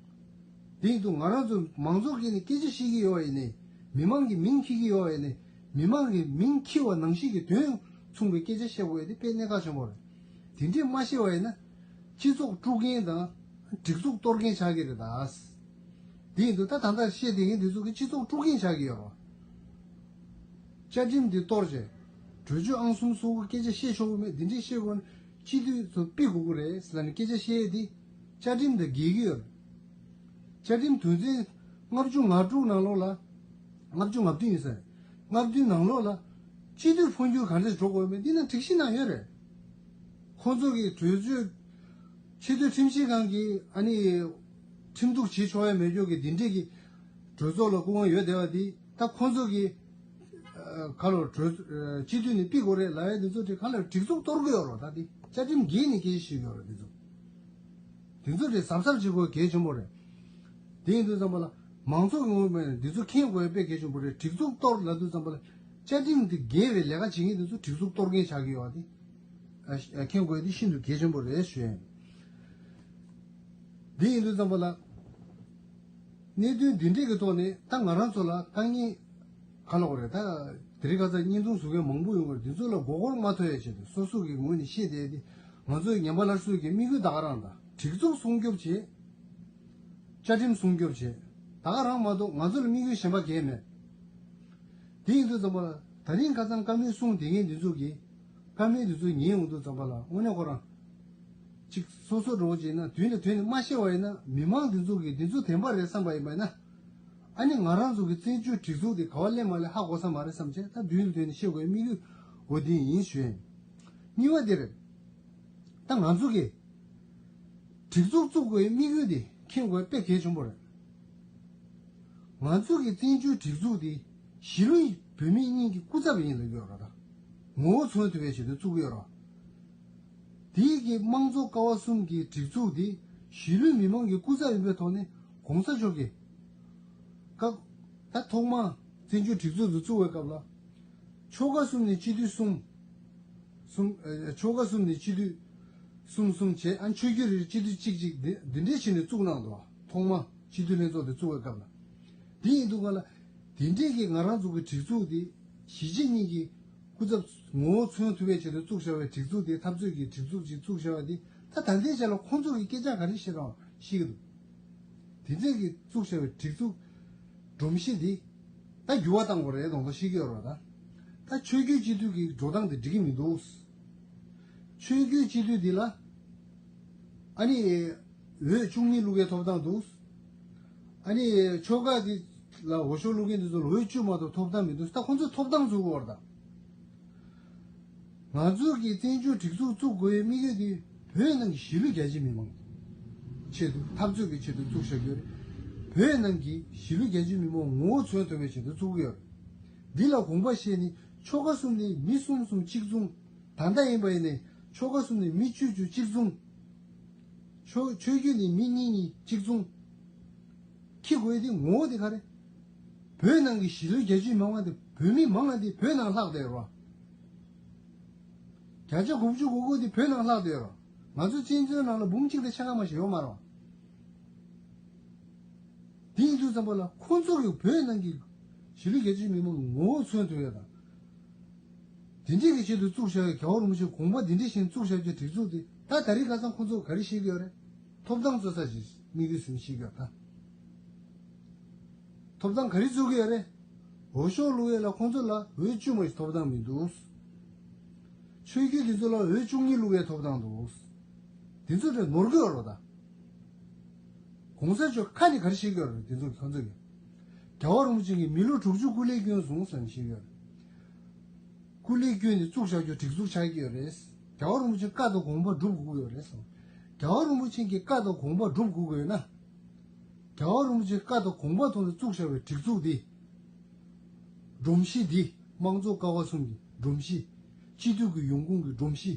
དེ་ཡིན་དུས་ང་རང་ཚོ་མང་ཚོགས་ཀྱིས་ནི་སྐད་ཆ་བཤད་ཀྱི་ཡོད་པ་ཡིན་ནའི། མི་མང་གི་མིང་འཁྱེར་གྱི་ཡོད་པ་ཡིན་ནའི། མི་མང་གི་མིང་འཁྱེར་བ་ནང་བཞིན་གྱི་དོན་མཚུངས་པའི་སྐད་ཆ་བཤད་དགོས་ཡ་དེ་དཔེ་གནད་འགག་ཆེན་པོ་རེད། དེ་འདྲས་མ་བཤད་པ་ཡིན་ན། སྤྱི་ཚོགས་དཀྲུག་མཁན་དང་། སྒྲིག་འཛུགས་གཏོར་མཁན་ཆགས་ཀྱི་རེད་ད། དེ་ཡིན་དུས་ད་ད་ལྟ་བཤད་བསྡད་མཁན་དེ་ཚོ་གི་སྤྱི་ཚོགས་དཀྲུག་མཁན་ཆགས་ཀྱི་ཡོད་རེད། བཅའ་ཁྲིམས་འདི་གཏོར་བྱས། གྲོས་ཆོད་ཨང་གསུམ་སོ་དགུ་སྐད་ཆ་བཤད་ཆོག་གི་མེད་འདི་འདྲས་བཤད་དགོས་ན་སྤྱི་འཐུས་ཚོ་ཕུད་དགོས་ཀྱི་རེད་ཟེར་ནས་སྐད་ཆ་བཤད་ཡས་འདི་བཅའ་ཁྲིམས་དང་འགལ་གྱི་ཡོད་རེད། བཅའ་ཁྲིམས་དོན་ཚན་ལྔ་བཅུ་ང་དྲུག་ནང་ལོགས་ལ། ལྔ་བཅུ་ང་བདུན་ཡིན་ས་རེད། ལྔ་བདུན་ནང་ལོགས་ལ་སྤྱི་འཐུས་འཕོ་འགྱུར་ག་འདྲས་འགྲོ་དགོས་མེད་འདི་ནང་སྒྲིག་གཞི་ནང་ཡོད་རེད། ཁོང་ཚོ་གི་གྲོས་ཆོད། ཆེས་མཐོའི་ཁྲིམས་ཞིབ་ཁང་གིས་ཨ་ནི་ཁྲིམས་གཏུག་བྱེད་ཆོག་ཡ་མེད་ཆོག་གི་འདི་འདྲས་ཀྱི་གྲོས་ཚོགས་ལ་སྐུ་དབང་ཡོད་བསྡད་པ་འདི་ད་ཁོང་ཚོ་གི་ཨ་ག་ལོ་གྲོས་ཨ་སྤྱི་འཐུས་ནས་ཕུད་དགོས་རེད་ལབ་ཡ་འདི་ཚོ་དེ་ག་ལ་སྒྲིག་འཛུགས་གཏོར་གི་ཡོད་རེད། ད་འདི་བཅའ་ཁྲིམས་འགལ་ནས་སྐད་ཆ་ཞུ་གི་ཡོད་རེད། འདི་ཚོ་འདི་ཚོ་དེ་གཟབ་གཟབ་བྱེད་དགོས་གལ་ཆེན་པོ་རེད། དེ་ཡིན་དུས་ཙམ་པ་ལ་མང་ཚོགས་ཀྱི་ངོས་ནས་འདི་ཚོ་མཁྱེན་དགོས་ཡ་དཔེ་གལ་ཆེན་པོ་རེད། སྒྲིག་འཛུགས་གཏོར་ལབ་དུས་ཙམ་པ་ལ་བཅའ་ཁྲིམས་འདི་འགལ་བའི་ལས་ཀ་བྱེད་མཁན་འདི་ཚོ་སྒྲིག་འཛུགས་གཏོར་མཁན་ཆགས་ཀྱི་ཡོད་པ་དེ། ཨ་ཨ་མཁྱེན་དགོས་ཡ་དེ་ཤིན་ཏུ་གལ་ཆེན་པོ་རེད་ཞུ་ཡ་ཡིན། འདི་ཡིན་དུས་ཙམ་པ་ལ། གནད་དོན་འདི་འདྲས་ཀྱི་ཐོག་ནས་ད་ང་རང་ཚོ་ལ་དཀའ་ངལ་ག་ལ་གོ་རེད། ད་དེ་རིང་ཁ་སང་བརྙན་ཐུང་བཟོ་མཁན་མང་པོ་ཡོང་གི་རེད། འདི་ཚོ་ལ་མགོ་སྐོར་མ་ཐོན་ཡ་ཆེད་དུ་སོ་སོ་གི་ངོས་ནས་བཤད་བསྡད་དེ་ང་ཚོའི་ཉམས་པ་སླར་གསོའི་གི་དམིགས་ཡུལ་ད་ག་རང་དང་སྒྲིག་འཛུགས་སྲུང་སྐྱོབ་བྱེད། བཅའ་ཁྲིམས་སྲུང་སྐྱོབ་བྱེད། ད་ག་རང་མ་གཏོགས་ང་ཚོ་ལ་དམིགས་ཡུལ་གཞན་པ་གང་ཡང་མེད། དེ་ཡིན་དུས་ཙམ་པ་ལ་ད་རིང་ཁ་སང་བཀའ་མོལ་གསུངས་བསྡད་མཁན་འདི་ཚོ་གིས་བཀའ་མོལ་འདི་ཚོ་ཉན་ཡོང་དུས་ཙམ་པ་ལ་དངོས་གནས་ཁོ་རང་ཅིག་སོ་སོ་འགྲོ་བྱས་ན་དུས་ནས་དུས་ནས་མ་ཤེས་པ་ཡིན་ན་མི་མང་འདི་ཚོ་གིས་འདི་ཚོ་བདེན་པ་རེད་བསམ་པ་ཡིན་པ་ཡིན་ན། ཨ་ནི་ང་རང་ཚོ་གི་བཙན་བྱོལ་སྒྲིག་འཛུགས་འདི་ག་བ་སླེབས་མ་སླེབས་ཧ་གོ་ས་མ་རེད་བསམ་བྱས་ད་དུས་ནས་དུས་ནས་ཤེས་དགོས་དམིགས་ཡུལ་འོ་འདི་ཡིན་ཞུ་ཡིན། གཉིས་པ་འདི་རེད། ད་ང་ཚོ་གི་སྒྲིག་འཛུགས་བཙུགས་དགོས་དམིགས་ཡུལ་འདི་མཁྱེན་དགོས་དཔེ་གལ་ཆེན་པོ་རེད། ང་ཚོ་གི་བཙན་བྱོལ་སྒྲིག་འཛུགས་འདི་གཞིས་ལུས་བོད་མི་གཉིས་ཀྱི་སྐུ་ཚབ་ཡིན་ལབ་ཡོད་ར་ད། ངོ་བོ་མཚོན་ཐུབ་པའི་ཆེད་དུ་བཙུགས་ཡོད་ར། དེའི་གི་དམངས་གཙོ་ཀ་བ་གསུམ་གྱི་སྒྲིག་འཛུགས་འདི་གཞིས་ལུས་མི་མང་གི་སྐུ་ཚབ་ཡིན་པའི་ཐོག་ནས་གོང་ས་མཆོག་གི་སྐབས་ད་ཐོག་མ། བཙན་བྱོལ་སྒྲིག་འཛུགས་དེ་བཙུགས་པའི་སྐབས་ལ། ཆོལ་ཁ་གསུམ་ནས་སྤྱི་འཐུས་གསུམ། གསུམ། ཨ། ཆོལ་ཁ་གསུམ་ནས་སྤྱི་འཐུས་གསུམ་གསུམ་བྱས། ཨ། ཆོས་བརྒྱུད་རེར་སྤྱི་འཐུས་གཅིག་གཅིག་འདི་འདི་འདྲས་བྱས་ནས་བཙུགས་གནང་འདུག་ཐོག་མ་སྤྱི་འཐུས་ལྷན་ཚོགས་དེ་བཙུགས་པའི་སྐབས་ལ། འདི་ཡིན་དུས་ག་ལ། དེ་འདྲས་ཀྱི་ང་རང་ཚོ་གི་སྒྲིག་འཛུགས་དེ་གཞིས་བྱེས་གཉིས་ཀྱི་སྐུ་ཚབ་ངོ་བོ་མཚོན་ཐུབ་པའི་ཆེད་དུ་བཙུགས་བཞག་པའི་སྒྲིག་འཛུགས་དེ། འཐབ་རྩོད་ཀྱི་སྒྲིག་འཛུགས་ཅིག་བཙུགས་བཞག་པ་དེ། ད་ད་ལྟའི་ཆ་ལ་ཁོང་ཚོ་གི་སྐད་ཆ་ག་རེ་བཤད་རང་ཤེས་ཀྱི་འདུག་དེ་འདྲས་ཀྱི་བཙུགས་བཞག་པའི་སྒྲིག་འཛུགས་སྒྲོམ་གཞི་འདི། ད་འགྱུར་བ་གཏང་དགོས་རེད་མདོག་མདོག་བཤད་ཀྱི་ཡོད་རེད། ད་ད་ཆོས་བརྒྱུད་སྤྱི་འཐུས་ཀྱི་འགྲོ་སྟངས་དེ་འགྲིག་གི་མི་འདུག་ཆོས་བརྒྱུད་སྤྱི་འཐུས་འདི་ལ། ཨ་ནི་འོས་བཅུ་གཉིས་བླུག་ཡའི་ཐོབ་ཐང་འདུག་ཨ་ནི་ཆོལ་ཁ་འདི་ལ་འོས་ཤོག་བླུག་མཁན་འདི་ཚོ་ལ་འོས་བཅུ་མ་གཏོགས་ཐོབ་ཐང་མི་འདུག་ད་ཁོང་ཚོས་ཐོབ་ཐང་བཙུགས་དགོས་རེད་ད། ང་ཚོ་གི་བཙན་བྱོལ་སྒྲིག་འཛུགས་བཙུགས་དགོས་པའི་དམིགས་ཡུལ་དེ་བོད་ནང་གི་གཞིས་ལུས་རྒྱ་ཆེ་མི་མང་ཆེད་དུ། འཐབ་རྩོད་ཀྱི་ཆེད་དུ་བཙུགས་བཞག་ཡོད་རེད། བོད་ནང་གི་གཞིས་ལུས་རྒྱ་ཆེ་མི་མང་ངོ་བོ་མཚོན་ཐུབ་པའི་ཆེད་དུ་བཙུགས་ཀྱི་ཡོད་རེད། འདི་ལ་དགོངས་པ་བཞེས་ནས་ཆོལ་ཁ་གསུམ་ནས་མི་གསུམ་གསུམ་གཅིག་མཚུངས། ད་ལྟ་ཡིན་པ་ཡིན་ནའི་ཆོལ་ཁ་གསུམ་ནས་མི་བཅུ་བཅུ་གཅིག་མཚུངས། ཆོས་ཆོས་བརྒྱུད་ནས་མི་གཉིས་གཉིས་གཅིག་མཚུངས་འཁྱེར་དགོས་དེ་ངོ་བོ་དེ་ག་རེ། བོད་ནང་གི་གཞིས་ལུས་རྒྱ་ཆེ་མི་མང་དེ། བོད་མི་མང་ང་དེ་བོད་ནང་ལྷག་བསྡད་རོ། བརྒྱ་ཆ་དགུ་བཅུ་གོ་དགུ་དེ་བོད་ནང་ལྷག་བསྡད་རོ། ང་ཚོ་བཙན་བྱོལ་ནང་ལ་འབུམ་གཅིག་དང་ཕྱེད་ཀ་མ་ཞིག་ཡོད་མ་རེད། དེ་ཡིན་དུས་ཙམ་པ་ལ་ཁོང་ཚོ་གི་བོད་ནང་གི་གཞིས་ལུས་རྒྱ་ཆེ་མི་མང་ངོ་བོ་མཚོན་ཐུབ་ཡ་དང་། དེ་འདྲས་ཀྱི་ཆེད་དུ་བཙུགས་བཞག་པའི་རྒྱལ་བ་རིན་པོ་ཆེའི་དགོངས་པ་འདི་འདྲས་བཞིན་བཙུགས་བཞག་རྒྱུའི་སྒྲིག་འཛུགས་དེ། ད་ད་རེས་ཁ་སང་ཁོང་ཚོ་ག་རེ་བཤད་ཀྱི་ཡོད་རེད། ཐོབ་ཐང་རྩོད་ས་ཞིག་དམིགས་ཡུལ་ཟིན་བཤད་ཀྱི་ཡོད་ད། ཐོབ་ཐང་ག་རེ་རྩོད་ཀྱི་ཡོད་རེད། འོས་ཤོག་བླུག་ཡས་ལ་ཁོང་ཚོ་ལ་འོས་བཅུ་མ་ཞིག་ཐོབ་ཐང་མི་འདུག་ཆོས་བརྒྱུད་དེ་ཚོ་ལ་འོས་བཅུ་གཉིས་བླུག་ཡས་ཐོབ་ཐང་འདུག་དེ་ཚོ་དེ་ནོར་གྱི་ཡོད་རེད་ད། གོང་ས་མཆོག་ཁ་ནས་ག་རེ་བཤད་ཀྱི་ཡོད་རེད། དེ་ཚོ་ཁོང་ཚོ་གིས། རྒྱལ་བ་རིན་པོ་ཆེ་གིས་མི་ལོ་དྲུག་ཅུ་སྐུ་ལས་བསྐྱོན་སོང་ཟེར་ནས་བཤད་ཀྱི་ཡོད་རེད། སྐུ་ལས་བསྐྱོན་ནས་བཙུགས་བཞག་རྒྱུ་སྒྲིག་འཛུགས་ཆགས་ཀྱི་ཡོད་རེད། རྒྱལ་བ་རིན་པོ་ཆེའི་བཀའ་དང་དགོངས་པ་སྒྲུབ་དགོས་ཀྱི་ཡོད་རེད་གསུངས། རྒྱལ་བ་རིན་པོ་ཆེ་གི་བཀའ་དང་དགོངས་པ་སྒྲུབ་དགོས་ཀྱི་ཡོད་ན། རྒྱལ་བ་རིན་པོ་ཆེའི་བཀའ་དང་དགོངས་པ་ཐོག་ནས་བཙུགས་བཞག་པའི་སྒྲིག་འཛུགས་འདི། སྒྲོམ་གཞི་འདི། དམངས་གཙོ་ཀ་བ་གསུམ་གྱི་སྒྲོམ་གཞི། སྤྱི་འཐུས་ཀྱི་ཡོང་ཁུངས་ཀྱི་སྒྲོམ་གཞི།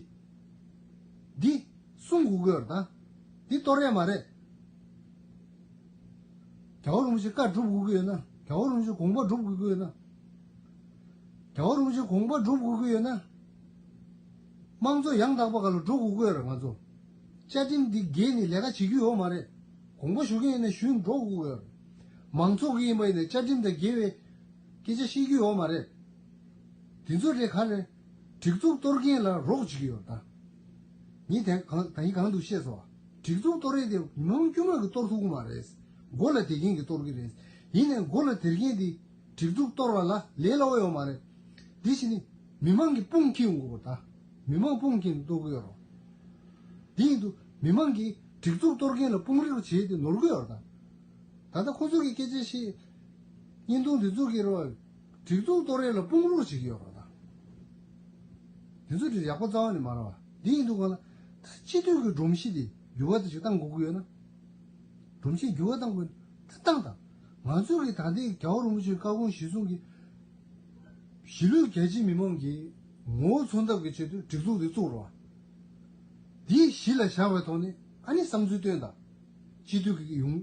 འདི་སྲུང་དགོས་ཀྱི་ཡོད་རེད་ད། འདི་གཏོར་ཡས་མ་རེད། རྒྱལ་བ་རིན་པོ་ཆེ་བཀའ་སྒྲུབ་དགོས་ཀྱི་ཡོད་ན། རྒྱལ་བ་རིན་པོ་ཆེ་དགོངས་པ་སྒྲུབ་དགོས་ཀྱི་ཡོད་ན། རྒྱལ་བ་རིན་པོ་ཆེ་དགོངས་པ་སྒྲུབ་དགོས་ཀྱི་ཡོད་ན། དམངས་གཙོ་ཡང་དག་པ་སྒང་ལ་འགྲོ་དགོས་ཀྱི་ཡོད་རེད། ང་ཚོ་བཅའ་ཁྲིམས་འདི་འགལ་ནས་ལས་ཀ་བྱེད་རྒྱུ་ཡོད་མ་རེད། དགོངས་པ་ཞུ་མཁན་ཡིན་ན་ཞུས་འགྲོ་དགོས་ཀྱི་ཡོད་རེད། མང་ཚོགས་ཀྱི་ཡིན་པ་ཡིན་ན་བཅའ་ཁྲིམས་དང་འགལ་བའི་སྐད་ཆ་བཤད་རྒྱུ་ཡོད་མ་རེད། དེ་ཚོ་རེད་ག་རེད། སྒྲིག་འཛུགས་གཏོར་མཁན་ལ་རོགས་བྱེད་ཀྱི་ཡོད་རེད་ད། ངས་དེ་གང་ད་ཡིན་གང་འདུག་བཤད་སོང་བ། སྒྲིག་འཛུགས་གཏོར་ཡས་དེ་མི་མང་དཀྱུས་མ་གིས་གཏོར་ཐུབ་ཀྱི་མ་རེད། མགོ་ལ་བསྡད་མཁན་གྱིས་གཏོར་གྱི་རེད། ཡིན་ནའི་མགོ་ལ་བསྡད་མཁན་དེ་སྒྲིག་འཛུགས་གཏོར་བ་ལ་ལས་སླ་བོ་ཡོད་མ་རེད། དེ་བཞིན་ནི་མི་མང་གི་དཔུང་འཁྱེར་ཡོང་དགོས་པ་ད། མི་མང་དཔུང་འཁྱེར་གཏོར་གྱི་ཡོད་རེད། དེ་ཡིན་དུས་མི་མང་གིས་སྒྲིག་འཛུགས་གཏོར་མཁན་ལ་དཔུང་རོགས་བྱས་ཏེ་ནོར་གྱི་ཡོད་རེད་ད། ད་ལྟ་ཁོ་ཚོ་གི་སྐད་ཆ་བཤད། བརྙན་ཐུང་འདི་ཚོ་གི་རེད་བ། སྒྲིག་འཛུགས་གཏོར་ཡས་ལ་དཔུང་རོགས་བྱེད་ཀྱི་ཡོད་རེད་ད། དེ་ཚོ་དེ་ཡག་པོ་རྩ་བ་ནས་མ་རེད་བ། འདི་ཡིན་དུས་གང་ལ། ད་སྤྱི་འཐུས་ཀྱི་སྒྲོམ་གཞི་དེ་འགྱུར་བ་དེ་ཅིག་གཏང་དགོས་ཀྱི་ཡོད་ན། སྒྲོམ་གཞི་འགྱུར་བ་གཏང་དགོས་ན་ད་གཏང་དང་། ང་ཚོ་གི་ད་ལྟའི་རྒྱལ་བ་རིན་པོ་ཆེའི་བཀའ་དགོངས་གཞིར་བཟུང་གིས། གཞིས་ལུས་རྒྱ་ཆེའི་མི་མང་གི་ངོ་བོ་མཚོན་ཐབས་ཀྱི་ཆེད་དུ་སྒྲིག་འཛུགས་དེ་བཙུགས་རོགས། འདི་གཞི་ལ་བཞག་པའི་ཐོག་ནས་ཨ་ནི་བསམ་ཚུལ་བཏོན་དང་། སྤྱི་འཐུས་ཀྱི་ཡོང་།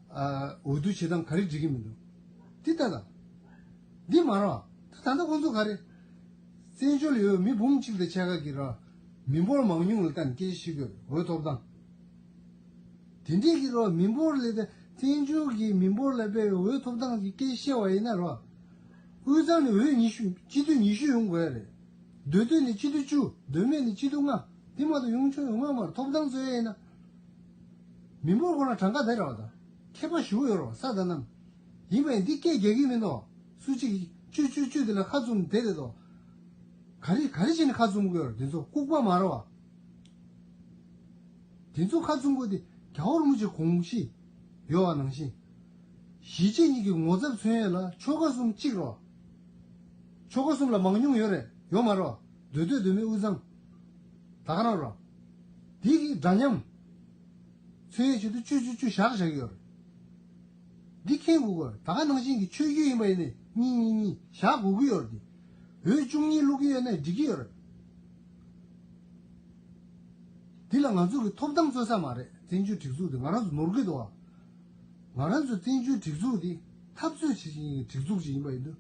ཨ། འོས་བསྡུ་བྱེད་སྟངས་ག་རེ་འགྲིག་གི་མི་འདུག་འདི་ལྟ་དང་། འདི་མ་རེད་བ། ད་ད་ལྟ་ཁོང་ཚོ་ག་རེ། བཙན་བྱོལ་ཡོད་མི་འབུམ་གཅིག་དང་ཕྱེད་ཀ་གི་ར། མི་འབོར་མང་ཉུང་ལ་བལྟས་ནས་སྐད་ཆ་བཤད་དགོས་རེད། འོས་ཐོབ་སྟངས། དེ་འདྲས་ཀྱི་རོ། མི་འབོར་ལས་ད་བཙན་བྱོལ་གྱི་མི་འབོར་ལ་དཔག་པའི་འོས་ཐོབ་ཐང་གི་སྐད་ཆ་བཤད་པ་ཡིན་ན་རོ། དབུས་གཙང་ནས་འོས་ཉི་ཤུ། སྤྱི་འཐུས་ཉི་ཤུ་ཡོང་དགོས་རེད། མདོ་སྟོད་ནས་སྤྱི་འཐུས་བཅུ། མདོ་སྨད་ནས་སྤྱི་འཐུས་ལྔ། དེ་མ་གཏོགས་ཡོང་ཆོག་ཡོང་ཡ་མ་རེད། ཐོབ་ཐང་རྩོད་ཡ་ཡིན་ན། མི་འབོར་ཁོ་ན་གྲངས་ཀ་དེ་རེད་བ་ད། མཁས་པ་ཞེ་པོ་ཡོད་རེད་བ། ས་དང་གནམ། ཡིན་པས་འདི་སྐད་རྒྱག་གི་མི་འདུག་སུ་གཅིག་གིས་བཅུ་བཅུ་བཅུ་དེ་ལ་ཁ་བཙུམ་བསྡད་རེད་དོ། ག་རེ་ག་རེ་བྱས་ནས་ཁ་བཙུམ་དགོས་རེད། དེ་ཚོ་ལྐུགས་པ་མ་རེད་བ། དེ་ཚོ་ཁ་བཙུམ་དགོས་དེ་རྒྱལ་བ་རིན་པོ་ཆེའི་དགོངས་གཞི་ཡོད་པ་ནང་བཞིན། གཞིས་བྱེས་གཉིས་ཀྱི་ངོ་ཚབ་མཚོན་ཡས་ལ་ཆོལ་ཁ་གསུམ་གཅིག་རོ། ཆོལ་ཁ་གསུམ་ལ་མང་ཉུང་ཡོད་རེད། ཡོད་མ་རེད་བ། མདོ་སྟོད། མདོ་སྨད། དབུས་གཙང་། ད་ག་རང་རོ། དེ་གི་འདྲ་མཉམ། མཚོན་ཡས་ཆེད་དུ་བཅུ་བཅུ་བཅུ་བཞག་བཞག་གི་ཡོད་རེད། འདི་མཁྱེན་དགོས་ཀྱི་ཡོད་རེད། ད་ག་ནང་བཞིན་གྱི་ཆོས་བརྒྱུད་ཡིན་པ་ཡིན་ནའི་གཉིས་གཉིས་གཉིས་བཞག་དགོས་ཀྱི་ཡོད་རེད། འོས་བཅུ་གཉིས་བླུག་གི་ཡོད་ན་འགྲིག་གི་ཡོད་རེད། འདི་ལ་ང་ཚོ་གི་ཐོབ་ཐང་རྩོད་ས་མ་རེད། བཙན་བྱོལ་སྒྲིག་འཛུགས་འདི་ང་རང་ཚོ་ནོར་གྱི་འདུག་ཨ། ང་རང་ཚོ་བཙན་བྱོལ་སྒྲིག་འཛུགས་འདི་ འཐབ་རྩོད་བྱེད་བཞིན་པའི་སྒྲིག་འཛུགས་ཅིག་ཡིན་པ་ཡིན་དུས།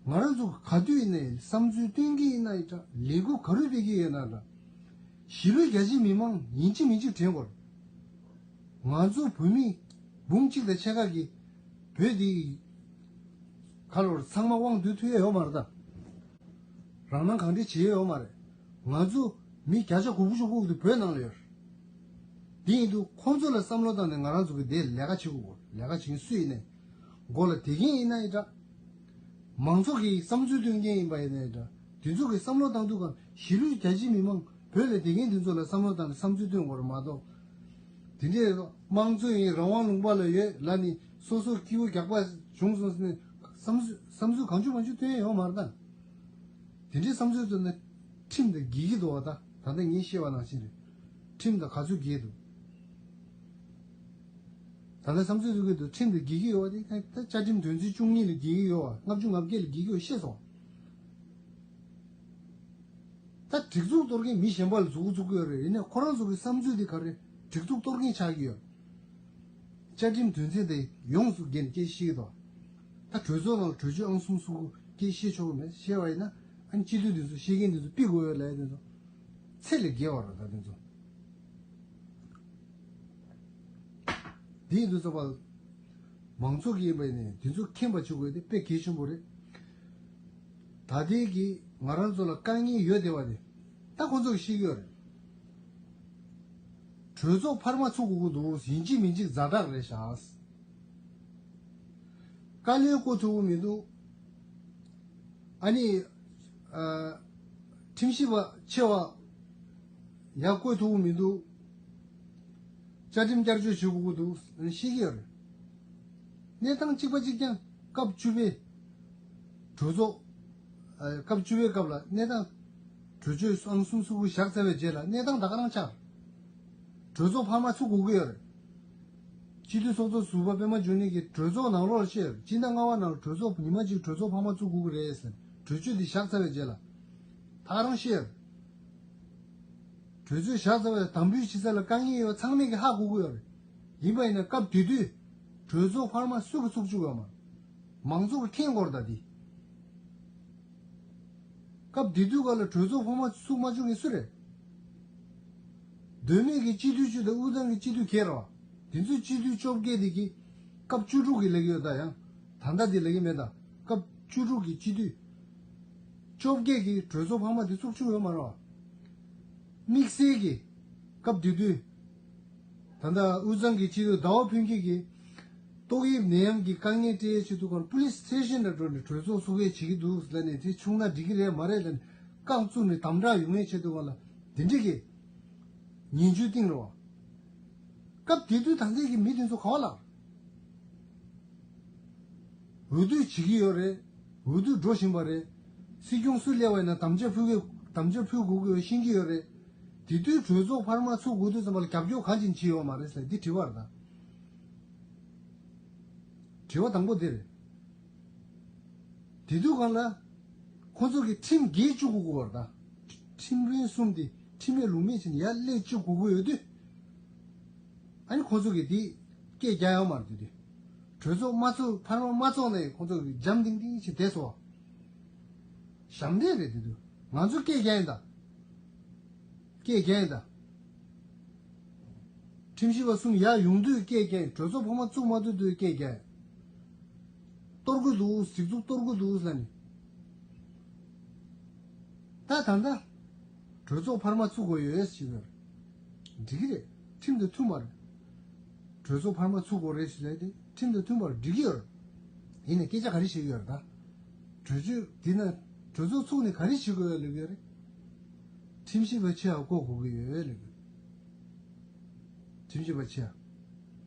ང་རང་ཚོ་ག་དུས་ཡིན་ན་ཡང་བསམ་ཚུལ་སྟོན་གྱི་ཡིན་ན་ཡང་འདྲ། ལས་འགུལ་ག་རུ་སྤེལ་གྱི་ཡོད་ན་འདྲ། གཞིས་ལུས་རྒྱ་ཆེའི་མི་མང་ཡིན་གཅིག་མིན་གཅིག་དྲན་དགོས། ང་ཚོ་བོད་མི་འབུམ་གཅིག་དང་ཕྱེད་ཀ་གིས་བོད་འདི་ག་ལོར་ཚང་མ་དབང་སྡུད་ཐུབ་ཡ་ཡོད་མ་རེད་ད། རང་སྣང་གང་དྲན་བྱེད་ཡ་ཡོད་མ་རེད། ང་ཚོ་མི་བརྒྱ་ཆ་དགུ་བཅུ་གོ་དགུ་དེ་བོད་ནང་ལ་ཡོད་རེད། དེ་ཡིན་དུས་ཁོང་ཚོ་ལ་བསམ་བློ་བཏང་ནས་ང་རང་ཚོ་གི་དེ་ལས་ཀ་བྱེད་དགོས། ལས་ཀ་བྱེད་མཁན་སུ་ཡིན་ནའི་མགོ་ལ་བསྡད་མཁན་ཡིན་ན་ཡང་འདྲ། མང་ཚོགས་ཀྱི་བསམ་ཚུལ་སྟོན་མཁན་ཡིན་པ་ཡིན་ན་ཡང་འདྲ། དེ་ཚོ་གི་བསམ་བློ་བཏང་དུས་གང་གཞིས་ལུས་རྒྱ་ཆེའི་མི་མང་བོད་ལ་བསྡད་མཁན་དེ་ཚོ་ལ་བསམ་བློ་བཏང་ནས་བསམ་ཚུལ་སྟོན་དགོས་རེད་མ་གཏོགས། དེ་འདྲའི་དམངས་གཙོ་ཡིན་རང་དབང་ལུང་པ་ལ་ཡོད་ལབ་ནས་སོ་སོ་སྐྱིད་པོ་རྒྱག་པ་བྱུང་སོང་ཟེར་ནས་བསམ་ཚུལ་བསམ་ཚུལ་གང་བྱུང་མང་བྱུང་སྟོན་ཡ་ཡོད་མ་རེད་ད། དེ་འདྲའི་བསམ་ཚུལ་བཏོན་ན་ཁྲིམས་དང་འགལ་གྱི་འདུག་བ། ད་ད་ལྟ་ངས་བཤད་པ་ནང་བཞིན་རེད། ཁྲིམས་དང་ག་ཚོད་འགལ་འདུག་ད་ལྟ་བསམ་ཚུལ་བཏོན་གྱི་འདུག་ཁྲིམས་དང་འགལ་གྱི་ཡོད་བ་དེ་ད་བཅའ་ཁྲིམས་དོན་ཚན་བཅུ་གཉིས་ལ་འགལ་གྱི་ཡོད་བ། ལྔ་བཅུ་ང་བརྒྱད་ལ་འགལ་གྱི་ཡོད་བཤད་སོང་། ད་སྒྲིག་འཛུགས་གཏོར་མཁན་མི་གཞན་པ་ལ་མཛུབ་གུ་བཙུགས་ཀྱི་ཡོད་རེད། ཡིན་ནའི་ཁོ་རང་ཚོ་གི་བསམ་ཚུལ་དེ་ག་རེ་སྒྲིག་འཛུགས་གཏོར་མཁན་ཆགས་ཀྱི་ཡོད། བཅའ་ཁྲིམས་དོན་ཚན་དེ་ཡོངས་སུ་རྒྱན་སྐད་བཤད་ཀྱི་འདུག་ད་གྲོས་ཚོགས་ནང་ལ་གྲོས་ཆོད་ཨང་གསུམ་གསུམ་དགུ་སྐད་བཤད་ཆོག་གི་མེད་བཤད་པ་ཡིན་ན། ཨ་ནི་སྤྱི་འཐུས་དེ་ཚོ་བཤད་མཁན་དེ་ཚོ་ཕུད་དགོས་ཡོད་ལབ་ཡ་དེ་ཚོ་ཚད་ལས་བརྒལ་བ་རེད། ད་དེ་ཚོ་དེ་ཡིན་དུས་ཙམ་པ་མང་ཚོགས་ཀྱི་ཡིན་པ་ཡིན་ནའི་དེ་ཚོ་མཁྱེན་པ་བྱེད་དགོས་དེ་དཔེ་གལ་ཆེན་པོ་རེད། ད་ལྟའི་གི་ང་རང་ཚོ་ལ་དཀའ་ངལ་ཡོད་བསྡད་པ་དེ་ད་ཁོང་ཚོ་གིས་ཤེས་ཀྱི་ཡོད་རེད། གྲོས་ཚོགས་འཕར་མ་ཚུགས་དགོས་ཀྱི་འདུག་ཡིན་གཅིག་མིན་གཅིག་ཛ་དྲག་རེད་ཤག་བཀའ་བློན་བསྐོ་ཐུབ་ཀྱི་མི་འདུག་ཨ་ནི། ཨ། ཁྲིམས་ཞིབ་པ་ཆེ་བ་ཡར་བསྐོ་ཐུབ་ཀྱི་མི་འདུག་བཅའ་ཁྲིམས་བསྐྱར་བཅོས་བྱེད་དགོས་ཀྱི་འདུག་ཤེས་ཀྱི་ཡོད་རེད། གནས་སྟངས་གཅིག་པ་གཅིག་རྐྱང་སྐབས་བཅུ་པའི་གྲོས་ཚོགས། ཨ། སྐབས་བཅུ་པའི་སྐབས་ལ་གནས་སྟངས་གྲོས་ཆོད་ཨང་གསུམ་གསུམ་དགུ་བཞག་ཚར་བའི་རྗེས་ལ་གནས་སྟངས་ད་ག་རང་ཆགས། གྲོས་ཚོགས་འཕར་མ་ཚུགས་དགོས་ཀྱི་ཡོད་རེད། སྤྱི་འཐུས་ཚོགས་གཙོ་ཟུར་པ་པད་མ་འབྱུང་གནས་ཀྱིས་གྲོས་ཚོགས་ནང་ལོགས་ལ་བཤད་ཡོད་རེད། སྤྱི་ཟླ་ལྔ་པ་ནང་ལ་གྲོས་ཚོགས་ཉི་མ་གཅིག་གྲོས་ཚོགས་འཕར་མ་ཚུགས་དགོས་ཀྱི་རེད་ཟེར་གྲོས་ཆོད་འདི་བཞག་ཚར་བའི་རྗེས་ལ་ད་ག་རང་བཤད་ཡོད་རེད། གྲོས་ཆོད་བཞག་ཚར་བའི་དམ་འབུལ་བྱེད་ས་ལ་དཀའ་ངལ་ཡོད་པ་ཚང་མས་ཀྱིས་ཧ་གོ་གི་ཡོད་རེད། ཡིན་པ་ཡིན་ན་སྐབས་དེ་དུས་གྲོས་ཚོགས་འཕར་མ་སུ་གིས་ཚུགས་བཅུག་ཡོད་མ་རེད། མང་ཚོགས་ཀྱིས་མཁྱེན་དགོས་རེད་ད་འདི། སྐབས་དེ་དུས་སྐབས་ལ་གྲོས་ཚོགས་འཕར་མ་ཚུགས་མ་བཅུག་མཁན་སུ་རེད། མདོ་སྨད་ཀྱི་སྤྱི་འཐུས་བཅུ་དང་དབུས་གཙང་གི་སྤྱི་འཐུས་བརྒྱད་རེད་བ། དེ་ཚོའི་སྤྱི་འཐུས་བཅོ་བརྒྱད་དེ་གིས་སྐབས་བཅུ་དྲུག་གི་ལས་ཀ་ཡོད་ད་ཡང་། ད་ལྟ་དེ་ལས་ཀ་མེད་ད། སྐབས་བཅུ་དྲུག་གི་སྤྱི་འཐུས་བཅོ་བརྒྱད་ཀྱིས་གྲོས་ཚོགས་འཕར་མ་དེ་ཚུགས་བཅུག་ཡོད་མ་རེད་བ། དམིགས་བསལ་གྱིས་སྐབས་དེ་དུས། ད་ལྟ་དབུས་གཙང་གི་སྤྱི་འཐུས་ཟླ་བ་ཕུན་སྐྱིད་ཀྱིས་ཏོག་དབྱིབས་ནད་ཡམས་ཀྱི་དཀའ་ངལ་སྤྲད་ཡའི་ཆེད་དུ་ཁོང་པུ་ལིས་སི་ཊེ་ཤན་ལ་འགྲོ་ནས་གྲོས་ཚོགས་ཚུགས་ཡས་བྱེད་ཀྱི་འདུག་ལབ་ནས་དེ་བྱུང་ན་འགྲིག་གི་རེད་མ་རེད་ལབ་ནས་རྐང་བཙུགས་ནས་དམ་དྲག་ཡོང་ཡའི་ཆེད་དུ་ཁོང་ལ་དེ་འདྲ་གི་ཉེན་བཅོལ་བཏིང་རེད་བ། སྐབས་དེ་དུས་ད་ལྟའི་གི་མི་དེ་ཚོ་ག་བ་ལ། འོས་བསྡུ་བྱེད་ཀྱི་ཡོད་རེད། འོས་བསྡུ་འགྲོ་བཞིན་པ་རེད། སྲིད་སྐྱོང་སུ་སླེབས་པ་ཡིན་ན་དམ་བཅའ་ཕུལ་གི་དམ་བཅའ་ཕུལ་དགོས་ཀྱི་ཡོད་ཤེས་ཀྱི་ཡོད་རེད། དེ་དུས་གྲོས་ཚོགས་འཕར་མ་ཚུགས་དགོས་དུས་ཙམ་པ་ལ་རྒྱབ་སྐྱོར་གང་ཅིག་བྱས་ཡོད་མ་རེད་ཟེར་འདི་དྲི་བ་རེད་ད། དྲི་བ་དང་པོ་འདི་རེད། དེ་དུས་སྒང་ལ་ཁོ་ཚོ་གིས་ཁྲིམས་འགལ་བཅུག་དགོས་ཀྱི་ཡོད་རེད་ད། ཁྲིམས་དཔོན་གསུམ་དེ་ཁྲིམས་མེད་ལུགས་མེད་བྱས་ནས་ཡར་སླེབས་བཅུག་དགོས་ཀྱི་ཡོད་དུས། ཨ་ནི་ཁོ་ཚོ་གིས་དེ་སྐད་རྒྱག་ཡོད་མ་རེད་དེ་དུས། གྲོས་ཚོགས་མ་ཚོགས་འཕར་མ་མ་ཚོགས་ནས་ཁོ་ཚོ་གིས་འཇམ་ཐིང་ཐིང་ཞིག་བསྡད་སོང་། ཞབས་འདྲེན་རེད་དེ་དུས། ང་ཚོ་སྐད་རྒྱག་ཡིན་ད། སྐད་རྒྱག་ཡིན་ད། ཁྲིམས་ཞིབ་པ་གསུམ་ཡར་ཡོང་དུས་སྐད་རྒྱག་ཡིན། གྲོས་ཚོགས་འཕར་མ་བཙུགས་མ་ཐུབ་དུས་སྐད་རྒྱག་ཡིན། གཏོར་དགོས་འདུག་སྒྲིག་འཛུགས་གཏོར་དགོས་འདུག་ཟེར་ནས། ད་ད་ལྟ་གྲོས་ཚོགས་འཕར་མ་བཙུགས་དགོས་ཡོད་ཞེས་པར་འགྲིག་གི་རེད། ཁྲིམས་དང་མཐུན་པར་གྲོས་ཚོགས་འཕར་མ་བཙུགས་དགོས་རེད་ཞེས་ལབ་དེ་ཁྲིམས་དང་མཐུན་པར་འགྲིག་གི་ཡོད་རེད། ཡིན་ནའི་སྐད་ཆ་ག་རེ་བཤད་ཀྱི་ཡོད་རེད་ད། གྲོས་ཆོད་འདི་ན་གྲོས་ཚོགས་ཚུགས་ནས་ག་རེ་བྱེད་དགོས་ཡོད་ལབ་ཀྱི་ཡོད་རེད། ཁྲིམས་ཞིབ་པ་ཆེ་བ་བསྐོ་དགོས་ཀྱི་ཡོད་ལབ་ཀྱི་ཡོད། ཁྲིམས་ཞིབ་པ་ཆེ་བ།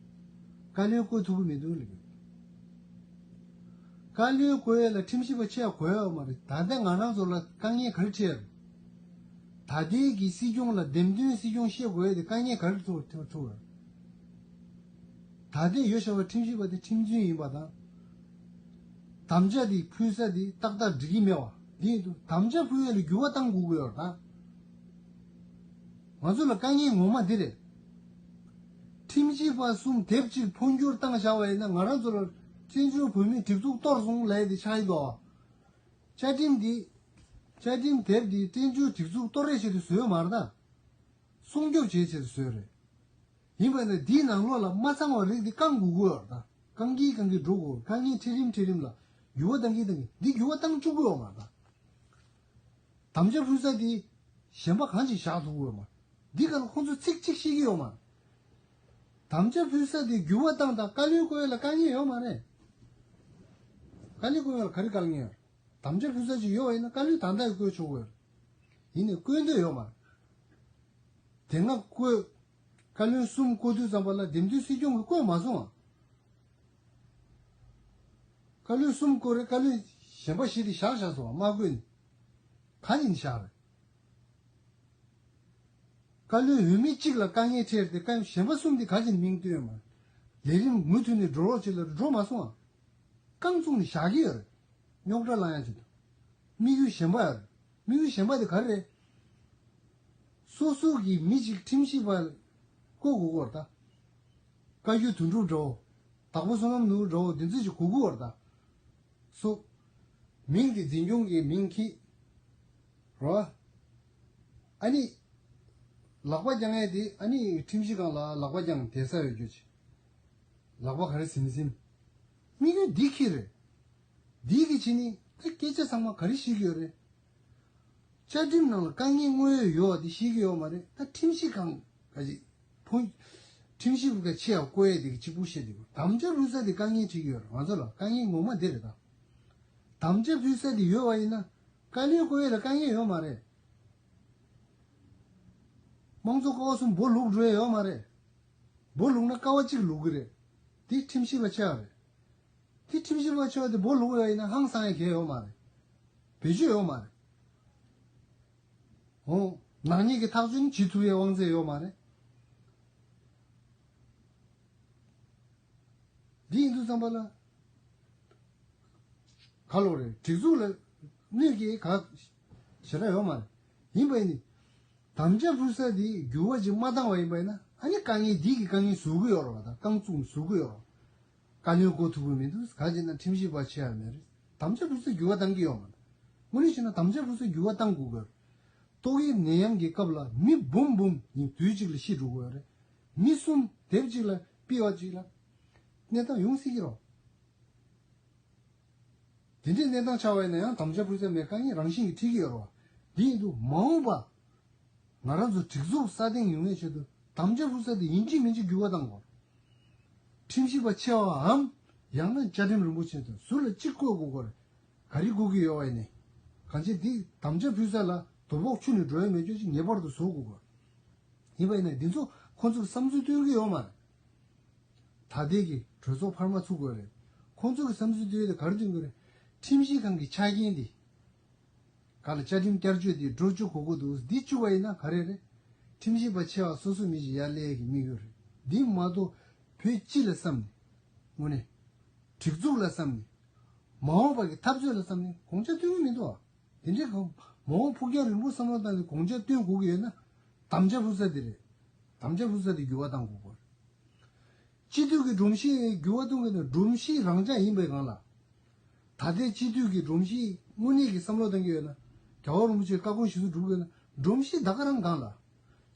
བཀའ་བློན་བསྐོ་ཐུབ་ཀྱི་མི་འདུག་ལབ་ཀྱི་ཡོད། བཀའ་བློན་བསྐོ་ཡས་ལ་ཁྲིམས་ཞིབ་པ་ཆེ་བ་དགོས་ཡོད་མ་རེད། ད་ལྟ་ང་རང་ཚོ་ལ་དཀའ་ངལ་ག་རེ་འཕྲད་ཡོད་རེད། ད་ལྟའི་གི་སྲིད་སྐྱོང་ལ་འདེམས་ཐོན་སྲིད་སྐྱོང་བཤད་དགོས་ཡས་དེ་དཀའ་ངལ་ག་རེ་ཐུག་ཐུག་ཐུག་རེད། ད་ལྟའི་ཡོད་བཞག་པའི་ཁྲིམས་ཞིབ་པ་དེ་ཁྲིམས་རྫུན་ཡིན་པ་དང་། དམ་བཅའ་དེ་ཕུལ་ས་དེ་ཏག་ཏག་འགྲིག་གི་མེད་པ་འདི་ཡིན་དུས་དམ་བཅའ་ཕུལ་ཡས་ལ་འགྱུར་བ་གཏང་དགོས་ཀྱི་ཡོད་རེད་ད། ང་ཚོ་ལ་དཀའ་ངལ་ངོ་མ་འདི་རེད། ཁྲིམས་ཞིབ་པ་གསུམ་དེབ་གཅིག་འཕོ་འགྱུར་བཏང་བཞག་པ་ཡིན་ན་ང་རང་ཚོ་ལ་ བཙན་བྱོལ་བོད་མིའི་སྒྲིག་འཛུགས་གཏོར་སོང་ལབ་ཡ་དེ་ཆགས་ཡིན་པ། བཅའ་ཁྲིམས་འདི། བཅའ་ཁྲིམས་དེབ་འདི་བཙན་བྱོལ་སྒྲིག་འཛུགས་གཏོར་རེས་བྱེད་དུ་བཟོས་མ་རེད་ད། སྲུང་སྐྱོབ་བྱེད་ཆེད་དུ་བཟོས་རེད། ཡིན་པ་ན་འདིའི་ནང་ལོགས་ལ་མ་ཚང་བ་རིགས་འདི་བསྐང་དགོས་ཀྱི་ཡོད་རེད་ད། བསྐང་གིན་བསྐང་གིན་འགྲོ་དགོས། དཀའ་ངལ་འཕྲད་རིམ་འཕྲད་རིམ་ལ་འགྱུར་བ་བཏང་གིན་བཏང་གིན་འདི་འགྱུར་བ་བཏང་བཅུག་གི་ཡོད་མ་རེད་ད། དམ་བཅའ་ཕུལ་ས་དེ་གཞན་པ་གང་ཅིག་བཞག་ཐུབ་ཀྱི་ཡོད་མ་རེད། འདི་ག་ལ་ཁོང་ཚོ་ཚིག་གཅིག་ཤེས་ཀྱི་ཡོད་མ་རེད། དམ་བཅའ་ཕུལ་ས་དེ་འགྱུར་བ་བཏང་དང་བཀའ་བློན་བསྐོ་ཡས་ལ་དཀའ་ངལ་ཡོད་མ་རེད། བཀའ་བློན་བསྐོ་ཡས་ལ་ག་རེ་དཀའ་ངལ་ཡོད་རེད། དམ་བཅའ་ཕུལ་ས་ཅིག་ཡོད་པ་ཡིན་ན་བཀའ་བློན་ད་ལྟ་ཡང་བསྐོ་ཆོག་གི་ཡོད་རེད། ཡིན་ནའི་བསྐོ་འདོད་ཡོད་མ་རེད། དེ་སྔ་བསྐོས། བཀའ་བློན་གསུམ་བསྐོ་དུས་ཙམ་པ་ལ་འདེམས་ཐོན་སྲིད་སྐྱོང་གིས་བསྐོས་མ་སོང་ང་། བཀའ་བློན་གསུམ་བསྐོ་རེད། བཀའ་བློན་གཞན་པ་བཞི་དེ་བཞག་བཞག་སོང་ང་། མ་བསྐོས་ནས། ག་ཡིན་བཞག་རེད། བཀའ་བློན་འོས་མི་གཅིག་ལ་དཀའ་ངལ་འཕྲད་དེ་བཀའ་གཞན་པ་གསུམ་དེ་ག་ཅིག་མིང་བཏོན་ཡོད་མ་རེད། ལས་རིམ་མུ་མཐུད་ནས་འགྲོ་རོགས་བྱེད་ལ་འགྲོ་མ་སོང་ང་། རྐང་བཙུགས་ནས་བཞག་གི་ཡོད་རེད། རྙོག་དྲ་ལངས་ཡ་ཆེད་དུ། དམིགས་ཡུལ་གཞན་པ་ཡོད་རེད། དམིགས་ཡུལ་གཞན་པ་དེ་ག་རེ་རེད། སོ་སོ་གི་མི་གཅིག་ཁྲིམས་ཞིབ་པ་བསྐོ་དགོས་ཀྱི་ཡོད་རེད་ད། བཀའ་བརྒྱུད་དོན་གྲུབ་འདྲ་བོ། དྭགས་པོ་བསོད་ནམས་ནོར་བུ་འདྲ་བོ་དེ་ཚོ་ཞིག་དགོས་ཀྱི་ཡོད་རེད་ད། སོ། མིང་དེ་འཛིན་སྐྱོང་གི་མིང་འཁྱེར། རོ། ཨ་ནི། ལག་པ་བརྐྱང་ཡས་དེ་ཨ་ནི་ཁྲིམས་ཞིབ་ཁང་ལ་ལག་པ་བརྐྱང་བསྡད་ས་ཡོད་རྒྱུ་ཅིག་ལག་པ་ག་རེ་ཟིན་ཟིན། དམིགས་ཡུལ་འདི་འཁྱེར་རེད། འདི་གི་ཕྱི་ནི་ད་སྐད་ཆ་ཚང་མ་ག་རེ་བཤད་ཀྱི་ཡོད་རེད། བཅའ་ཁྲིམས་ནང་ལ་དཀའ་ངལ་དངོས་ཡོད་ཡོད་དེ་བཤད་ཀྱི་ཡོད་མ་རེད། ད་ཁྲིམས་ཞིབ་ཁང་ག་ཅིག་ཕུ། ཁྲིམས་ཞིབ་ཁང་ཆེ་བ་བསྐོ་ཡས་དེ་གཅིག་པུ་བཤད་དེ་དམ་བཅའ་ཕུལ་ས་དེ་དཀའ་ངལ་འཕྲད་ཀྱི་ཡོད་རེད། ང་ཚོ་ལ་དཀའ་ངལ་ངོ་མ་དེ་རེད་ད། དམ་བཅའ་ཕུལ་ས་དེ་ཡོད་པ་ཡིན་ན་བཀའ་བློན་བསྐོ་ཡས་ལ་དཀའ་ངལ་ཡོད་མ་རེད། དམངས་གཙོ་ཀ་བ་གསུམ་སྦོ་ལུག་འགྲོ་ཡས་ཡོད་མ་རེད། སྦོ་ལུག་ན་ཀ་བ་གཅིག་ལུག་གི་རེད། དེ་ཁྲིམས་ཞིབ་པ་ཆེ་བ་རེད། དེ་ཁྲིམས་ཞིབ་པ་ཆེ་བ་དེ་སྦོ་ལུག་ཡོད་ཡིན་ན་ཧང་སང་ཡ་གལ་ཡོད་མ་རེད། བེད་སྤྱོད་ཡོད་མ་རེད། འོ། ནག་ཉེས་ཀྱི་ཐག་གཅོད་ནི་བྱེད་ཐུབ་ཡའི་དབང་ཚད་ཡོད་མ་རེད། འདི་ཡིན་དུས་ཙམ་པ་ལ། ག་ལོ་རེད། སྒྲིག་འཛུགས་ལ་གནོད་སྐྱེལ་ག་ཞེ་དྲག་ཡོད་མ་རེད། ཡིན་པ་ཡིན་ནི། དམ་བཅའ་ཕུལ་ས་དེ་འགྱུར་བ་ཅིག་མ་བཏང་བ་ཡིན་པ་ཡིན་ན་ཨ་ནི་དཀའ་ངལ་འདི་གི་དཀའ་ངལ་བཟོ་གི་ཡོད་རེད་བ། ད་རྐང་བཙུགས་ནས་བཟོ་གི་ཡོད་རེད། བཀའ་བློན་བསྐོ་ཐུབ་ཀྱི་མི་འདུག་ག་ཅི་ན་ཁྲིམས་ཞིབ་པ་ཆེ་བ་མེད་རེད། དམ་བཅའ་ཕུལ་ས་འགྱུར་བ་བཏང་གི་ཡོད་མ་རེད། དངོས་གནས་བྱས་ན་དམ་བཅའ་ཕུལ་ས་འགྱུར་བ་བཏང་དགོས་ཀྱི་རེད། ཏོག་དབྱིབས་ནད་ཡམས་ཀྱི་སྐབས་ལ་མི་འབུམ་འབུམ་ཡིན་དུས་གཅིག་ལ་ཤི་འགྲོ་གི་ཡོད་རེད། མི་གསུམ་དེབ་གཅིག་ལ་ཕུད་པ་གཅིག་ལ་གནས་སྟངས་ཡོང་སྲིད་ཀྱི་རེད། དེ་འདྲའི་གནས་སྟངས་ཆགས་པ་ཡིན་ན་ཡང་དམ་བཅའ་ཕུལ་ས་མེད། དཀའ་ངལ་རང་བཞིན་གྱིས་འཕྲད་ཀྱི་ཡོད་རེད་བ། འདི་ཡིན་དུས་མ་འོངས་པ། ང་རང་ཚོ་སྒྲིག་འཛུགས་སྲ་བརྟན་ཡོང་ཡས་ཆེད་དུ་དམ་བཅའ་ཕུལ་ས་དེ་ཡིན་གཅིག་མིན་གཅིག་འགྱུར་བ་གཏང་དགོས། ཁྲིམས་ཞིབ་པ་ཆེ་བའམ་ཡང་ན་བཅའ་ཁྲིམས་རིན་པོ་ཆེ་ཚོ་ཟུར་ལ་གཅིག་བསྐོ་དགོས་ཀྱི་རེད། ག་རེ་དགོས་ཀྱི་ཡོད་པ་ཡིན་ནའི། གང་ཅི་འདི་དམ་བཅའ་ཕུལ་ས་ལ་རྡོ་ཕོག་ཆུ་ནས་འགྲོ་ཡ་མེད་ཆོག་ཅིག་ངེས་པར་དུ་བཟོ་དགོས་ཀྱི་རེད། ཡིན་པ་ཡིན་ནའི་འདི་ཚོ་ཁོང་ཚོས་བསམ་ཚུལ་སྟོན་གྱི་ཡོད་མ་རེད། ད་ལྟའི་གི་གྲོས་ཚོགས་འཕར་མ་ཚུགས་དགོས་རེད། ཁོང་ཚོ་གི་བསམ་ཚུལ་དེ་ག་རེ་འདོན་གྱི་རེད། ཁྲིམས་ཞིབ་ཁང་གི་ཆ་རྐྱེན་དེ། ག་ལ་བཅའ་ཁྲིམས་བསྐྱར་བཅོས་དེ་འགྲོ་བཅུག་དགོས་ཀྱི་འདུག་འདི་བཅུག་པ་ཡིན་ན་ག་རེ་རེད། ཁྲིམས་ཞིབ་པ་ཆེ་བ་སོ་སོ་མི་ཞིག་ཡར་སླེབས་ཀྱི་དམིགས་ཡུལ་རེད། འདི་མ་གཏོགས་བོད་སྤྱི་ལ་བསམ་ནས། དངོས་གནས། སྒྲིག་འཛུགས་ལ་བསམ་ནས། མ་འོངས་པ་གི་འཐབ་རྩོད་ལ་བསམ་ནས་དགོངས་འཆར་སྟོན་གྱི་མི་འདུག་ཨ། དེ་འདྲའི་གང་མ་འོངས་ཕུགས་རྒྱང་རིང་པོ་བསམ་བློ་བཏང་ནས་དགོངས་འཆར་སྟོན་དགོས་ཀྱི་ཡོད་ན། དམ་བཅའ་ཕུལ་ས་དེ་རེད། དམ་བཅའ་ཕུལ་ས་དེ་འགྱུར་བ་གཏང་དགོས་པར། སྤྱི་འཐུས་ཀྱི་སྒྲོམ་གཞི་འགྱུར་བ་གཏོང་གི་ན་སྒྲོམ་གཞི་རང་འཇགས་ཡིན་པའི་སྒང་ལ། ད་ལྟའི་སྤྱི་འཐུས་ཀྱི་སྒྲོམ་གཞི་དངོས་གནས་ཀྱི་བསམ་བློ་གཏང་གི་ཡོད་ན། རྒྱལ་བ་རིན་པོ་ཆེའི་བཀའ་དགོངས་གཞིར་བཟུང་སྒྲུབ་དགོས་ན་སྒྲོམ་གཞི་ད་ག་རང་སྒང་ལ།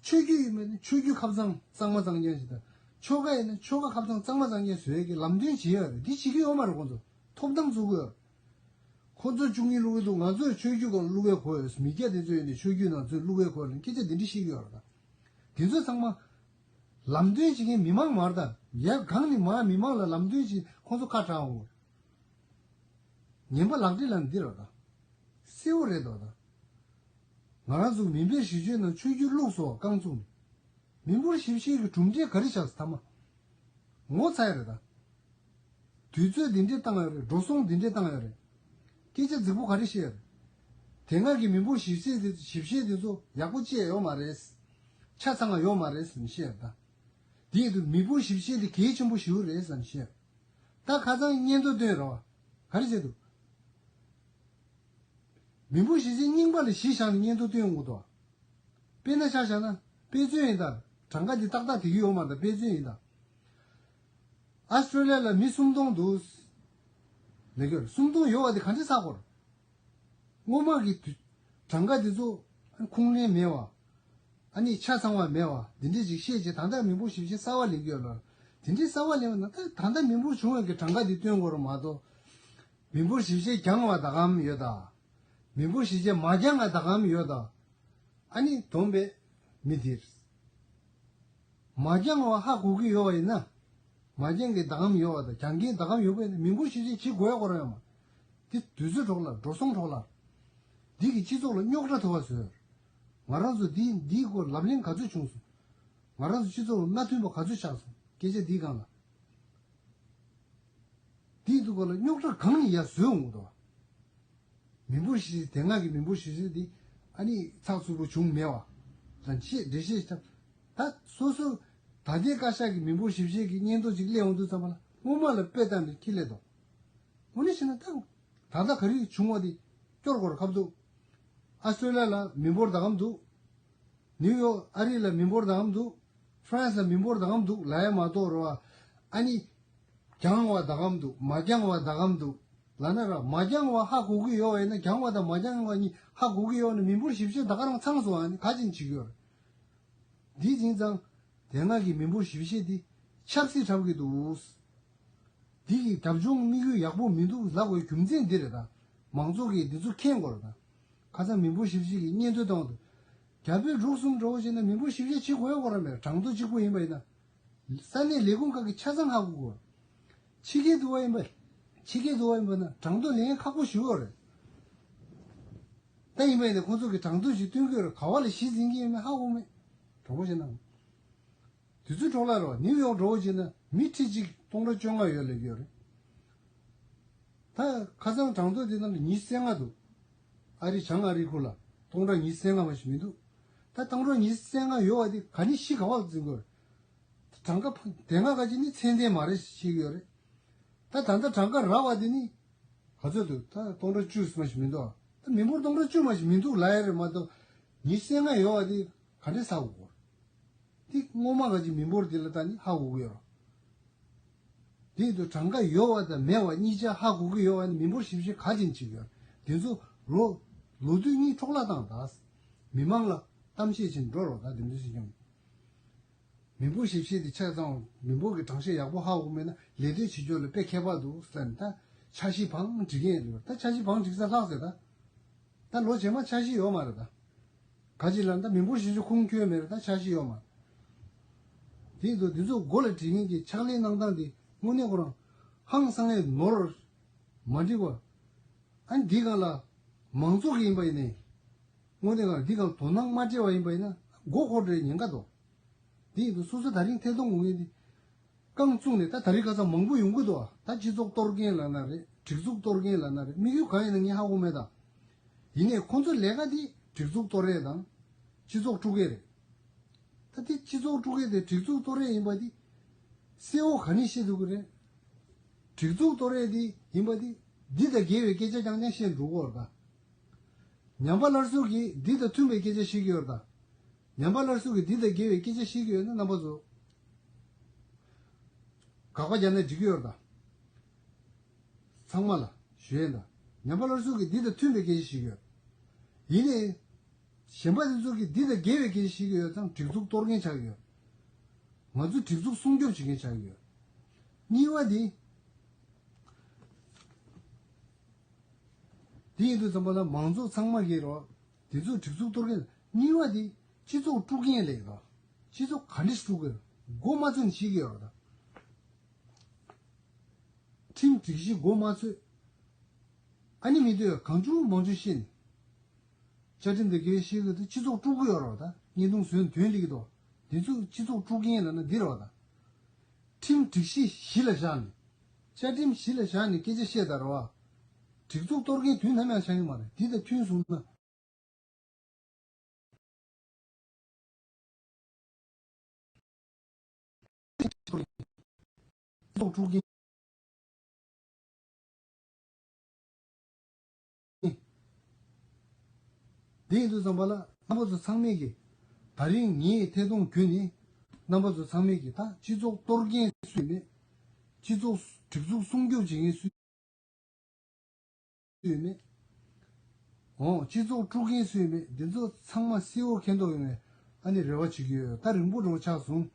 ཆོས་བརྒྱུད་ཡིན་པ་ཡིན་ན་ཆོས་བརྒྱུད་ཁ་བྱང་གཙང་མ་གཙང་རྐྱང་ཞིག་དང་། ཆོལ་ཁ་ཡིན་ན་ཆོལ་ཁ་ཁ་བྱང་གཙང་མ་གཙང་རྐྱང་བཟོ་ཡས་ཀྱི་ལམ་སྟོན་བྱེད་ཡ་རེད། འདི་བྱེད་ཀྱི་ཡོད་མ་རེད། ཁོང་ཚོ་ཐོབ་ཐང་བཙུགས་ཀྱི་ཡོད་རེད། ཁོ་ཚོ་བཅུ་གཉིས་བླུག་གི་འདུག་ང་ཚོས་ཆོས་བརྒྱུད་སྒང་བླུག་ཡས་གོ་ཡོད། མི་སྐྱ་དེ་ཚོ་ཡིན་ནའི་ཆོས་བརྒྱུད་ནང་ཚུད་བླུག་ཡས་གོ་ཡོད་ལ་སྐད་ཆ་དེ་འདྲ་བཤད་ཀྱི་ཡོད་རེད་ད། དེ་ཚོ་ཚང་མ་ལམ་སྟོན་བྱེད་མཁན་མི་མང་མ་རེད་ད། ཡ་གང་ནས་མར་མི་མང་ལ་ལམ་སྟོན་བྱེད་ཁོང་ཚོ་ཁ་གྲག་འོང་། ངན་པ་ལག་བྲིས་ལ་འདི་རེད་ད། གསལ་བོ་རེད་དོ་ད། ང་རང་ཚོ་མི་འབོར་བཞི་བཅུའི་ནང་ཆོས་བརྒྱུད་བླུགས་སོ་རྐང་བཙུགས་ནས། མི་འབོར་བཞི་བཅུའི་གི་གྲུབ་འབྲས་ག་རེ་ཆགས་སོ་ཐ་མ། ངོ་ཚ་ཡ་རེད་ད། དུས་ཚོད་འདི་འདྲས་བཏང་ཡོད་རེད། འགྲོ་སོང་འདི་འདྲས་བཏང་ཡོད་རེད། སྐད་ཆ་རྫིག་པོ་ག་རེ་བཤད་ཡོད་རེད། དེ་སྔ་གི་མི་འབོར་ཞིབ་བཤེར་དེ་ཞིབ་བཤེར་དེ་ཚོ་ཡག་པོ་བྱས་ཡོད་མ་རེད། ཆ་ཚང་བ་ཡོད་མ་རེད་ཟེར་ནས་བཤད་ཡོད་ད། དེ་ཡིན་དུས་མི་འབོར་ཞིབ་བཤེར་དེ་གལ་ཆེན་པོ་ཞིག་རེད་ཟེར་ནས་བཤད་ཡོད། ད་ཁ་སང་སྙན་ཐོ་བཏོན་རོགས། ག་རེ་བྱས་འདུག་མི་འབོར་ཞིབ་བཤེར་རྙིང་པ་ལ་གཞི་བཞག་ནས་སྙན་ཐོ་བཏོན་འོང་གི་འདུག་དཔེར་ན་ཆ་བཞག་ན་དཔེ་མཚོན་ཡིན་ད། གྲངས་ཀ་འདི་ཏག་ཏག་དེ་གི་ཡོད་མ་རེད་ད། དཔེ་མཚོན་ཡིན་ད། ཨ་སི་ཊྲེ་ལི་ཡ་ལ་མི་སུམ་སྟོང་འདུག་ལས་ཀྱི་སུམ་སྟོང་ཡོད་པ་དེ་ག་འདྲས་ཚར་དགོས་རེད། སྔོན་མ་གི་དུས་གྲངས་ཀ་དེ་ཚོ་ཁུངས་ལན་མེད་པ། ཨ་ནི་ཆ་ཚང་བ་མེད་པ་འདི་འདྲས་ཅིག་བཤད་རྗེས་ད་ལྟ་མི་འབོར་ཞིབ་བཤེར་གསར་པ་ལེན་གྱི་ཡོད་ལ། དེ་འདྲས་གསར་པ་ལེན་པ་ན་ད་ད་ལྟ་མི་འབོར་བྱུང་བའི་གི་གྲངས་ཀ་དེ་སྟོན་དགོས་རེད་མ་གཏོགས། མི་འབོར་ཞིབ་བཤེར་འགྱངས་པ་ད་གམ་ཡོད་ད། མི་འབོར་ཞིབ་བཤེར་མ་འགྱངས་པ་ད་གམ་ཡོད་ད། ཨ་ནི་བསྡོམས་པས་མི་དེར། མ་འགྱངས་པ་ཧ་གོ་གི་ཡོད་པ་ཡིན་ན། མ་འགྱངས་ཀྱི་ད་གམ་ཡོད་པ་དང་འགྱངས་ཀྱི་ད་གམ་ཡོད་པ་ཡིན་ན་མི་འབོར་ཞིབ་བཤེར་བྱེད་དགོས་ཡ་ཁོ་རང་ཡོད་མ། དེ་དུས་ཚོད་འཕྲོ་བརླག་འགྲོ་སོང་འཕྲོ་བརླག་འདི་གི་སྤྱི་ཚོགས་ལ་རྙོག་དྲ་ཐུག་པ་བཟོས། ང་རང་ཚོ་འདི་འདིའི་སྐོར་ལབ་གླེང་ག་ཚོད་བྱུང་སོང་། ང་རང་ཚོ་སྤྱི་ཚོགས་ལ་མ་མཐུན་པ་ག་ཚོད་ཆགས་སོང་སྐད་ཆ་འདིའི་སྒང་ལ། དེའི་ཐོག་ལ་རྙོག་དྲ་གང་ཡིན་ཡ་བཟོས་འོང་གི་འདུག་མི་འབོར་ཞིབ་དེ་སྔ་གི་མི་འབོར་ཞིབ་བཤེར་འདི་ཨ་ནི་ཚགས་ཚུད་པོ་བྱུང་མེད་པ་ལ་འགྲེལ་བཤད་འགྲེལ་བཤད་ཞིག་བཏང་། ད་སོ་སོ་ད་ལྟའི་བཀའ་ཤག་གི་མི་འབོར་ཞིབ་བཤེར་གྱི་སྙན་ཐོ་ཅིག་སླེབས་འོང་དུས་ཙམ་པ་ལ་སྔོན་མ་ལ་དཔེ་བལྟས་ནས་ཁྱི་ལས་འདུག་དངོས་གནས་བྱས་ན་ད་ད་ལྟ་ག་རེ་བྱུང་བ་དེ་སྐྱོར་དགོས་རེད་ཁ་བསྡུར། ཨ་སི་ཏྲེ་ལི་ཡ་ལ་མི་འབོར་ད་གམ་འདུག་ནིའུ་ཡོག་ཨ་རི་ལ་མི་འབོར་ད་གམ་འདུག་ཧྥ་རན་སི་ལ་མི་འབོར་ད་གམ་འདུག་ལབ་ཡ་མ་གཏོགས་རེད་བ། ཨ་ནི། འགྱངས་པ་ད་གམ་འདུག་མ་འགྱངས་པ་ད་གམ་འདུག་ལབ་ན་ར་མ་འགྱངས་པ་ཧ་གོ་གི་ཡོད་པ་ཡིན་ན་འགྱངས་པ་དང་མ་འགྱངས་པ་གཉིས་ཧ་གོ་གི་ཡོད་ན་མི་འབོར་ཞིབ་བཤེར་ད་ག་རང་ཚང་སོང་ཨ་ནི་ག་ཅིན་བྱེད་ཀྱི་ཡོད་རེད། འདི་ཡིན་ཙང་། དེ་སྔ་གི་མི་འབོར་ཞིབ་བཤེར་འདི་ཆབ་སྲིད་འཁྲབ་ཀྱི་འདུག་འདི་གི་རྒྱབ་ལྗོངས་དམིགས་ཡུལ་ཡག་པོ་མི་འདུག་ལབ་དགོས་རྒྱུ་མཚན་འདི་རེད་ད། མང་ཚོགས་ཀྱིས་འདི་ཚོ་མཁྱེན་དགོས་རེད་ད། ཁ་སང་མི་འབོར་ཞིབ་བཤེར་གྱི་སྙན་ཐོ་བཏང་འདུག་རྒྱ་བོད་འབྲུག་གསུམ་འགྲོ་བ་བྱས་ན་མི་འབོར་ཞིབ་བཤེར་བྱེད་དགོས་ཡོད་དགོས་ར་མེད་གྲངས་ཐོ་གཅིག་པོ་ཡིན་པ་ཡིན་ན། ས་གནས་ལས་ཁུངས་ཁག་གི་ཆ་ཚང་ཧ་གོ་དགོས། ཕྱི་རྒྱལ་དུ་བ་ཡིན་པ། ཕྱི་རྒྱལ་དུ་བ་ཡིན་པ་ན་གྲངས་ཐོ་ལེན་ཁག་པོ་ཞིག་ཡོད་རེད། ད་ཡིན་པ་ཡིན་ན་ཁོང་ཚོ་གི་གྲངས་ཐོ་ཞིག་སྟོན་གྱི་ཡོད་རེད་ག་བ་ལ་གཞི་འཛིན་གྱི་ཡོད་མེད་ཧ་གོ་མེད། དྲང་པོ་བཤད་ན། དུས་ཚོད་འཕྲོ་བརླག་རོགས་ནིའུ་ཡོག་འགྲོ་བ་བྱས་ན་མི་ཁྲི་གཅིག་སྟོང་ཕྲག་བཅོ་ལྔ་ཡོད་ལབ་ཀྱི་ཡོད་རེད། ད་ཁ་སང་གྲངས་ཐོ་དེ་ནང་ལ་ཉི་ཤུ་རྩ་ལྔ་འདུག་ཨ་རི་བྱང་ཨ་རི་ཁུལ་ལ་སྟོང་ཕྲག་ཉི་ཤུ་རྩ་ལྔ་མ་ཞིག་མི་འདུག་ད་སྟོང་ཕྲག་ཉི་ཤུ་རྩ་ལྔ་ཡོད་པ་དེ་ག་ནས་གཞི་ག་བ་ལ་འཛིན་དགོས་རེད། གྲངས་ཀ་དེ་སྔ་ག་ཅིག་ནི་ཚད་ལྡན་མ་རེད་ཞེས་བཤད་ཀྱི་ཡོད་རེད། ད་ད་ལྟ་གྲངས་ཀ་རག་པ་དེ་ནི་ག་ཚོད་འདུག་ད་སྟོང་ཕྲག་བཅུ་མ་ཞིག་མི་འདུག་ད་མི་འབོར་སྟོང་ཕྲག་བཅུ་མ་ཞིག་མི་འདུག་ལབ་ཡ་རེད་མ་གཏོགས་ཉི་ཤུ་རྩ་ལྔ་ཡོད་པ་དེ་ག་འདྲས་ཧ་གོ་དགོས། དེ་སྔོན་མ་ག་ཅིག་མི་འབོར་དེ་ལ་ད་ནི་ཧ་གོ་གི་ཡོད་རེད། དེ་དུས་གྲངས་ཀ་ཡོད་པ་དང་མེད་པ་གཉིས་ཆ་ཧ་གོ་གི་ཡོད་པ་ནི་མི་འབོར་ཞིབ་བཤེར་ག་ཅིག་བྱེད་ཀྱི་ཡོད་རེད། དེ་ཚོ་ལོ་ལོ་དུས་གཉིས་འཕྲོ་བརླག་བཏང་ད། མི་མང་ལ་གཏམ་བཤད་བྱེད་འགྲོ་རོགས་ད་དེ་འདྲ་ཞིག་ཀྱང་། མི་འབོར་ཞིབ་བཤེར་དེ་ཆ་ཚང་མི་འབོར་གྱི་གྲངས་བཤེར་ཡག་པོ་ཧ་གོ་མེད་ན་ལས་དོན་བྱེད་ཕྱོགས་ལ་དཔེ་ཁྱད་པར་འདུག་ཟེར་ནས་ད་འཆར་གཞི་བང་སྒྲིག་མཁན་རེད། ད་འཆར་གཞི་བང་སྒྲིག་ས་ལྷག་ཟེར་ད། ད་ལོ་རྗེས་མ་འཆར་གཞི་ཡོད་མ་རེད་ད། ག་ཅི་ལ་ད་མི་འབོར་ཞིབ་བཤེར་ཁུངས་འཁྱོལ་མེད་རེད་ད་འཆར་གཞི་ཡོད་མ་རེད། དེ་ཡིན་དུས་འདི་ཚོ་མགོ་ལ་སྒྲིག་མཁན་གྱི་ཕྱག་ལས་གནང་སྟངས་དེ་དངོས་གནས་ཁོ་རང་ཧང་སང་ཡས་ནོར་མ་འགྲིག་པ། ཨ་ནི་འདི་སྒང་ལ་མང་ཚོགས་ཀྱི་ཡིན་པ་ཡིན་ནའི། དངོས་གནས་ཁོ་རང་འདི་སྒང་དོ་སྣང་མ་སྤྲད་པ་ཡིན་པ་ཡིན་ན་མགོ་འཁོར་འདྲའི་ཉེན་ཁ་འདུག་དེ་ཡིན་དུས་སོ་སོ་ད་རིང་ཐད་གཏོང་དགོས་མཁན་དེ། རྐང་བཙུགས་ནས་ད་ད་རེས་ཁ་སང་མང་པོ་ཡོང་གི་འདུག་ད་སྤྱི་ཚོགས་གཏོར་མཁན་ལབ་ན་རེད། སྒྲིག་འཛུགས་གཏོར་མཁན་ལབ་ན་རེད། དམིགས་ཡུལ་གང་ཡིན་ན་ངས་ཧ་གོ་མེད་ད། ཡིན་ནའི་ཁོང་ཚོའི་ལས་ཀ་དེ་སྒྲིག་འཛུགས་གཏོར་ཡས་དང་། སྤྱི་ཚོགས་དཀྲུག་ཡས་རེད། ད་དེ་སྤྱི་ཚོགས་དཀྲུག་ཡས་དེ་སྒྲིག་འཛུགས་གཏོར་ཡས་ཡིན་པ་དེ། གསལ་བོ་ག་ནས་ཤེས་ཐུབ་ཀྱི་རེད། སྒྲིག་འཛུགས་གཏོར་ཡས་དེ་ཡིན་པ་དེ། འདི་དང་འགལ་བའི་སྐད་ཆ་རྐྱང་རྐྱང་བཤད་འགྲོ་གི་ཡོད་རེད་ད། ཉམས་པ་སླར་གསོ་གིས་འདི་དང་མཐུན་པའི་སྐད་ཆ་བཤད་ཀྱི་ཡོད་རེད་ད། ཉམས་པ་སླར་གསོ་གིས་འདི་དང་འགལ་བའི་སྐད་ཆ་བཤད་ཀྱི་ཡོད་ན་རྣམ་པ་ཚོ། དགག་པ་རྒྱག་ན་འགྲིག་གི་ཡོད་རེད་ད། ཚང་མ་ལ་ཞུ་ཡས་ད། ཉམས་པ་སླར་གསོ་གིས་འདི་དང་མཐུན་པའི་སྐད་ཆ་བཤད་ཀྱི་ཡོད། ཡིན་ནའི། གཞན་པ་དེ་ཚོ་གིས་འདི་དང་འགལ་བའི་སྐད་ཆ་བཤད་ཀྱི་ཡོད་ཙང་སྒྲིག་འཛུགས་གཏོར་མཁན་ཆགས་ཀྱི་ཡོད། ང་ཚོ་སྒྲིག་འཛུགས་སྲུང་སྐྱོབ་བྱེད་མཁན་ཆགས་ཀྱི་ཡོད། གཉིས་པ་དེ། དེ་ཡིན་དུས་ཙམ་པ་ལ་མང་ཚོགས་ཚང་མ་གིས་རོ། དེ་ཚོ་སྒྲིག་འཛུགས་གཏོར་མཁན། གཉིས་པ་དེ་སྤྱི་ཚོགས་དཀྲུག་མཁན་ལས་རོ། སྤྱི་ཚོགས་ག་འདྲས་དཀྲུག་གི། མགོ་མ་ཚོས་ནས་བཤད་ཀྱི་ཡོད་རེད་ད། ཁྲིམས་སྒྲིག་གཞི་མགོ་མ་ཚོས། ཨ་ནི་མི་འདོད་གང་བྱུང་མང་བྱུང་བཤད་ནས། བཅའ་ཁྲིམས་དེ་གའི་བཤད་ཀྱི་འདུག་སྤྱི་ཚོགས་དཀྲུག་གི་ཡོད་རེད་བ་ད། བརྙན་ཐུང་བཟོས་ནས་དོན་སླེབས་ཀྱི་འདུག་འདི་ཚོ་སྤྱི་ཚོགས་དཀྲུག་མཁན་ལབ་ན་འདི་རེད་བ་ད། ཁྲིམས་སྒྲིག་གཞི་གཞི་ལ་བཞག་ནས། བཅའ་ཁྲིམས་གཞི་ལ་བཞག་ནས་སྐད་ཆ་བཤད་ད་རེད་བ། སྒྲིག་འཛུགས་གཏོར་མཁན་དུས་ནམ་ཡང་ཆགས་ཀྱི་མ་རེད། འདི་དང་མཐུན་སོང་ན། སྤྱི་ཚོགས་དཀྲུག་མཁན། དེ་ཡིན་དུས་ཙམ་པ་ལ་རྣམ་པ་ཚོ་ཚང་མས་ཀྱིས། ད་རིང་ངས་ཐད་གཏོང་བརྒྱུད་ནས་རྣམ་པ་ཚོ་ཚང་མས་ཀྱིས་ད་སྤྱི་ཚོགས་གཏོར་མཁན་སུ་ཡིན་མེད། སྤྱི་ཚོགས་སྒྲིག་འཛུགས་སྲུང་སྐྱོབ་བྱེད་མཁན་སུ། སུ་ཡོད་མེད། འོ་སྤྱི་ཚོགས་དཀྲུག་མཁན་སུ་ཡོད་མེད། འདི་ཚོ་ཚང་མ་གསལ་བོ་མཁྱེན་རྟོགས་ཡོང་བའི་ཨ་ནི་རེ་བ་བྱེད་ཀྱི་ཡོད། ད་རིང་པོ་འགྲོ་ཆགས་སོང་།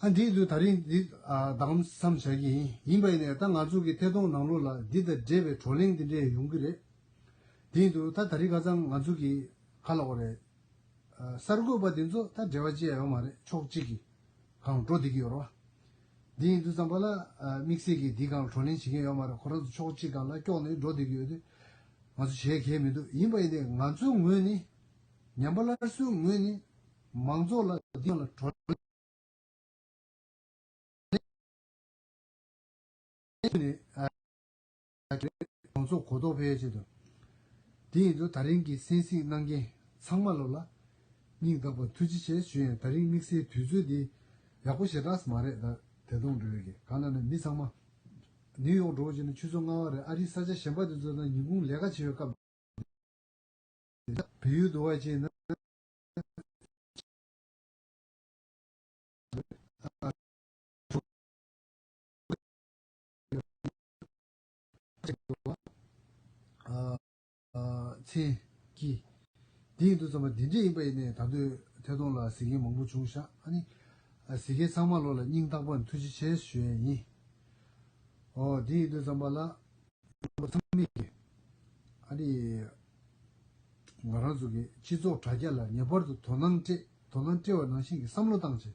ཨ་འདིའི་དུས་ད་རིང་འདི་ཨ་ད་གམ་བསམ་བྱ་གི་ཡིན། ཡིན་པ་ཡིན་ནའི་ད་ང་ཚོ་གི་ཐད་གཏོང་ནང་ལོགས་ལ་འདི་དང་འབྲེལ་བའི་བགྲོ་གླེང་འདི་འདྲས་ཡོང་གི་རེད། དེ་ཡིན་དུས་ད་ད་རིང་ཁ་སང་ང་ཚོ་གི་ག་ལབ་དགོས་རེད། ཨ་གསར་འགོད་པ་འདི་ཚོ་ད་འབྲེལ་བ་ཅི་ཡང་ཡོད་མ་རེད། ཕྱོགས་གཅིག་གི་སྒང་འགྲོ་བསྡད་ཀྱི་ཡོད་རེད་བ། འདི་ཡིན་དུས་ཙམ་པ་ལ་ཨ་དམིགས་བསལ་གྱིས་འདི་སྒང་ལ་བགྲོ་གླེང་བྱེད་མཁན་ཡོད་མ་རེད། ཁོ་རང་ཚོ་ཕྱོགས་གཅིག་སྒང་ལ་ཀྱོག་ནས་འགྲོ་བསྡད་ཀྱི་ཡོད་དུས་ང་ཚོ་བྱེད་མཁན་མི་འདུག་ཡིན་པ་ཡིན་ཏེ་ང་ཚོའི་ངོས་ནས་ཉམས་པ་སླར་གསོའི་ངོས་ནས་མང་ཚོགས་ལ་འདི་སྒང་ལ་བགྲོ་གླེང་ནས་ཨ་གྲོང་ཚོ་གོ་རྟོགས་འཕེལ་ཆེད་དུ། དེ་ཡིན་དུས་ད་རིང་གི་གསན་གཟིགས་གནང་མཁན་ཚང་མ་ལོ་ལ་སྙིང་ཐག་པ་ཐུགས་རྗེ་ཆེ་ཞུ་ཡིན། ད་རིང་དམིགས་བསལ་དུས་ཚོད་འདི་ཡག་པོ་ཞེ་དྲག་མ་རེད། ད་དེ་དུང་འགྲོ་ཡོད་ཀྱི་གང་ལ་ནི་མི་ཚང་མ་ནིའུ་ཡོག་འགྲོ་བ་བྱས་ན་ཆུ་ཚོད་ལྔ་པ་རེད། ཨ་རིའི་ས་ཆ་གཞན་པ་དེ་ཚོ་དང་ཉིན་གུང་ལས་ཀ་བྱེད་པའི་སྐབས། བལ་ཡུལ་དུ་བ་ཅིག་ན། ཚན་གྱི་དེ་ཡིན་དུས་ཙམ་པ་འདི་འདྲས་ཡིན་པ་ཡིན་ནའི་ད་དུང་ཐད་གཏོང་ལ་གཟིགས་མཁན་མང་པོ་བྱུང་ཤག་ཨ་ནི་གཟིགས་མཁན་ཚང་མ་ལོ་ལ་སྙིང་ཐག་པ་ནས་ཐུགས་རྗེ་ཆེ་ཞུ་ཡས་ཡིན། ཨོ་དེ་ཡིན་དུས་ཙམ་པ་ལ། ཚང་མས་ཀྱི་ཨ་ནི་ང་རང་ཚོ་གི་སྤྱི་ཚོགས་དྲ་རྒྱ་ལ་ངེས་པར་དུ་དོ་སྣང་སྤྲད་དོ་སྣང་སྤྲད་པ་ནང་བཞིན་གྱི་བསམ་བློ་བཏང་བྱས།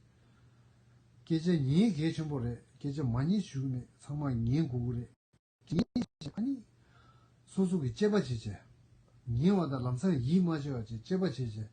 སྐད་ཆ་ཉན་གལ་ཆེན་པོ་རེད། སྐད་ཆ་མ་ཉན་ཞུ་གི་མེད། ཚང་མ་ཉན་དགོས་ཀྱི་རེད། ཉན་བྱས་ཨ་ནི་སོ་སོ་གི་དཔྱད་པ་བྱས་བྱས། ཉན་པ་དང་ལམ་སང་ཡིད་མ་ཆེས་པ་བྱས་དཔྱད་པ་བྱས་བྱས།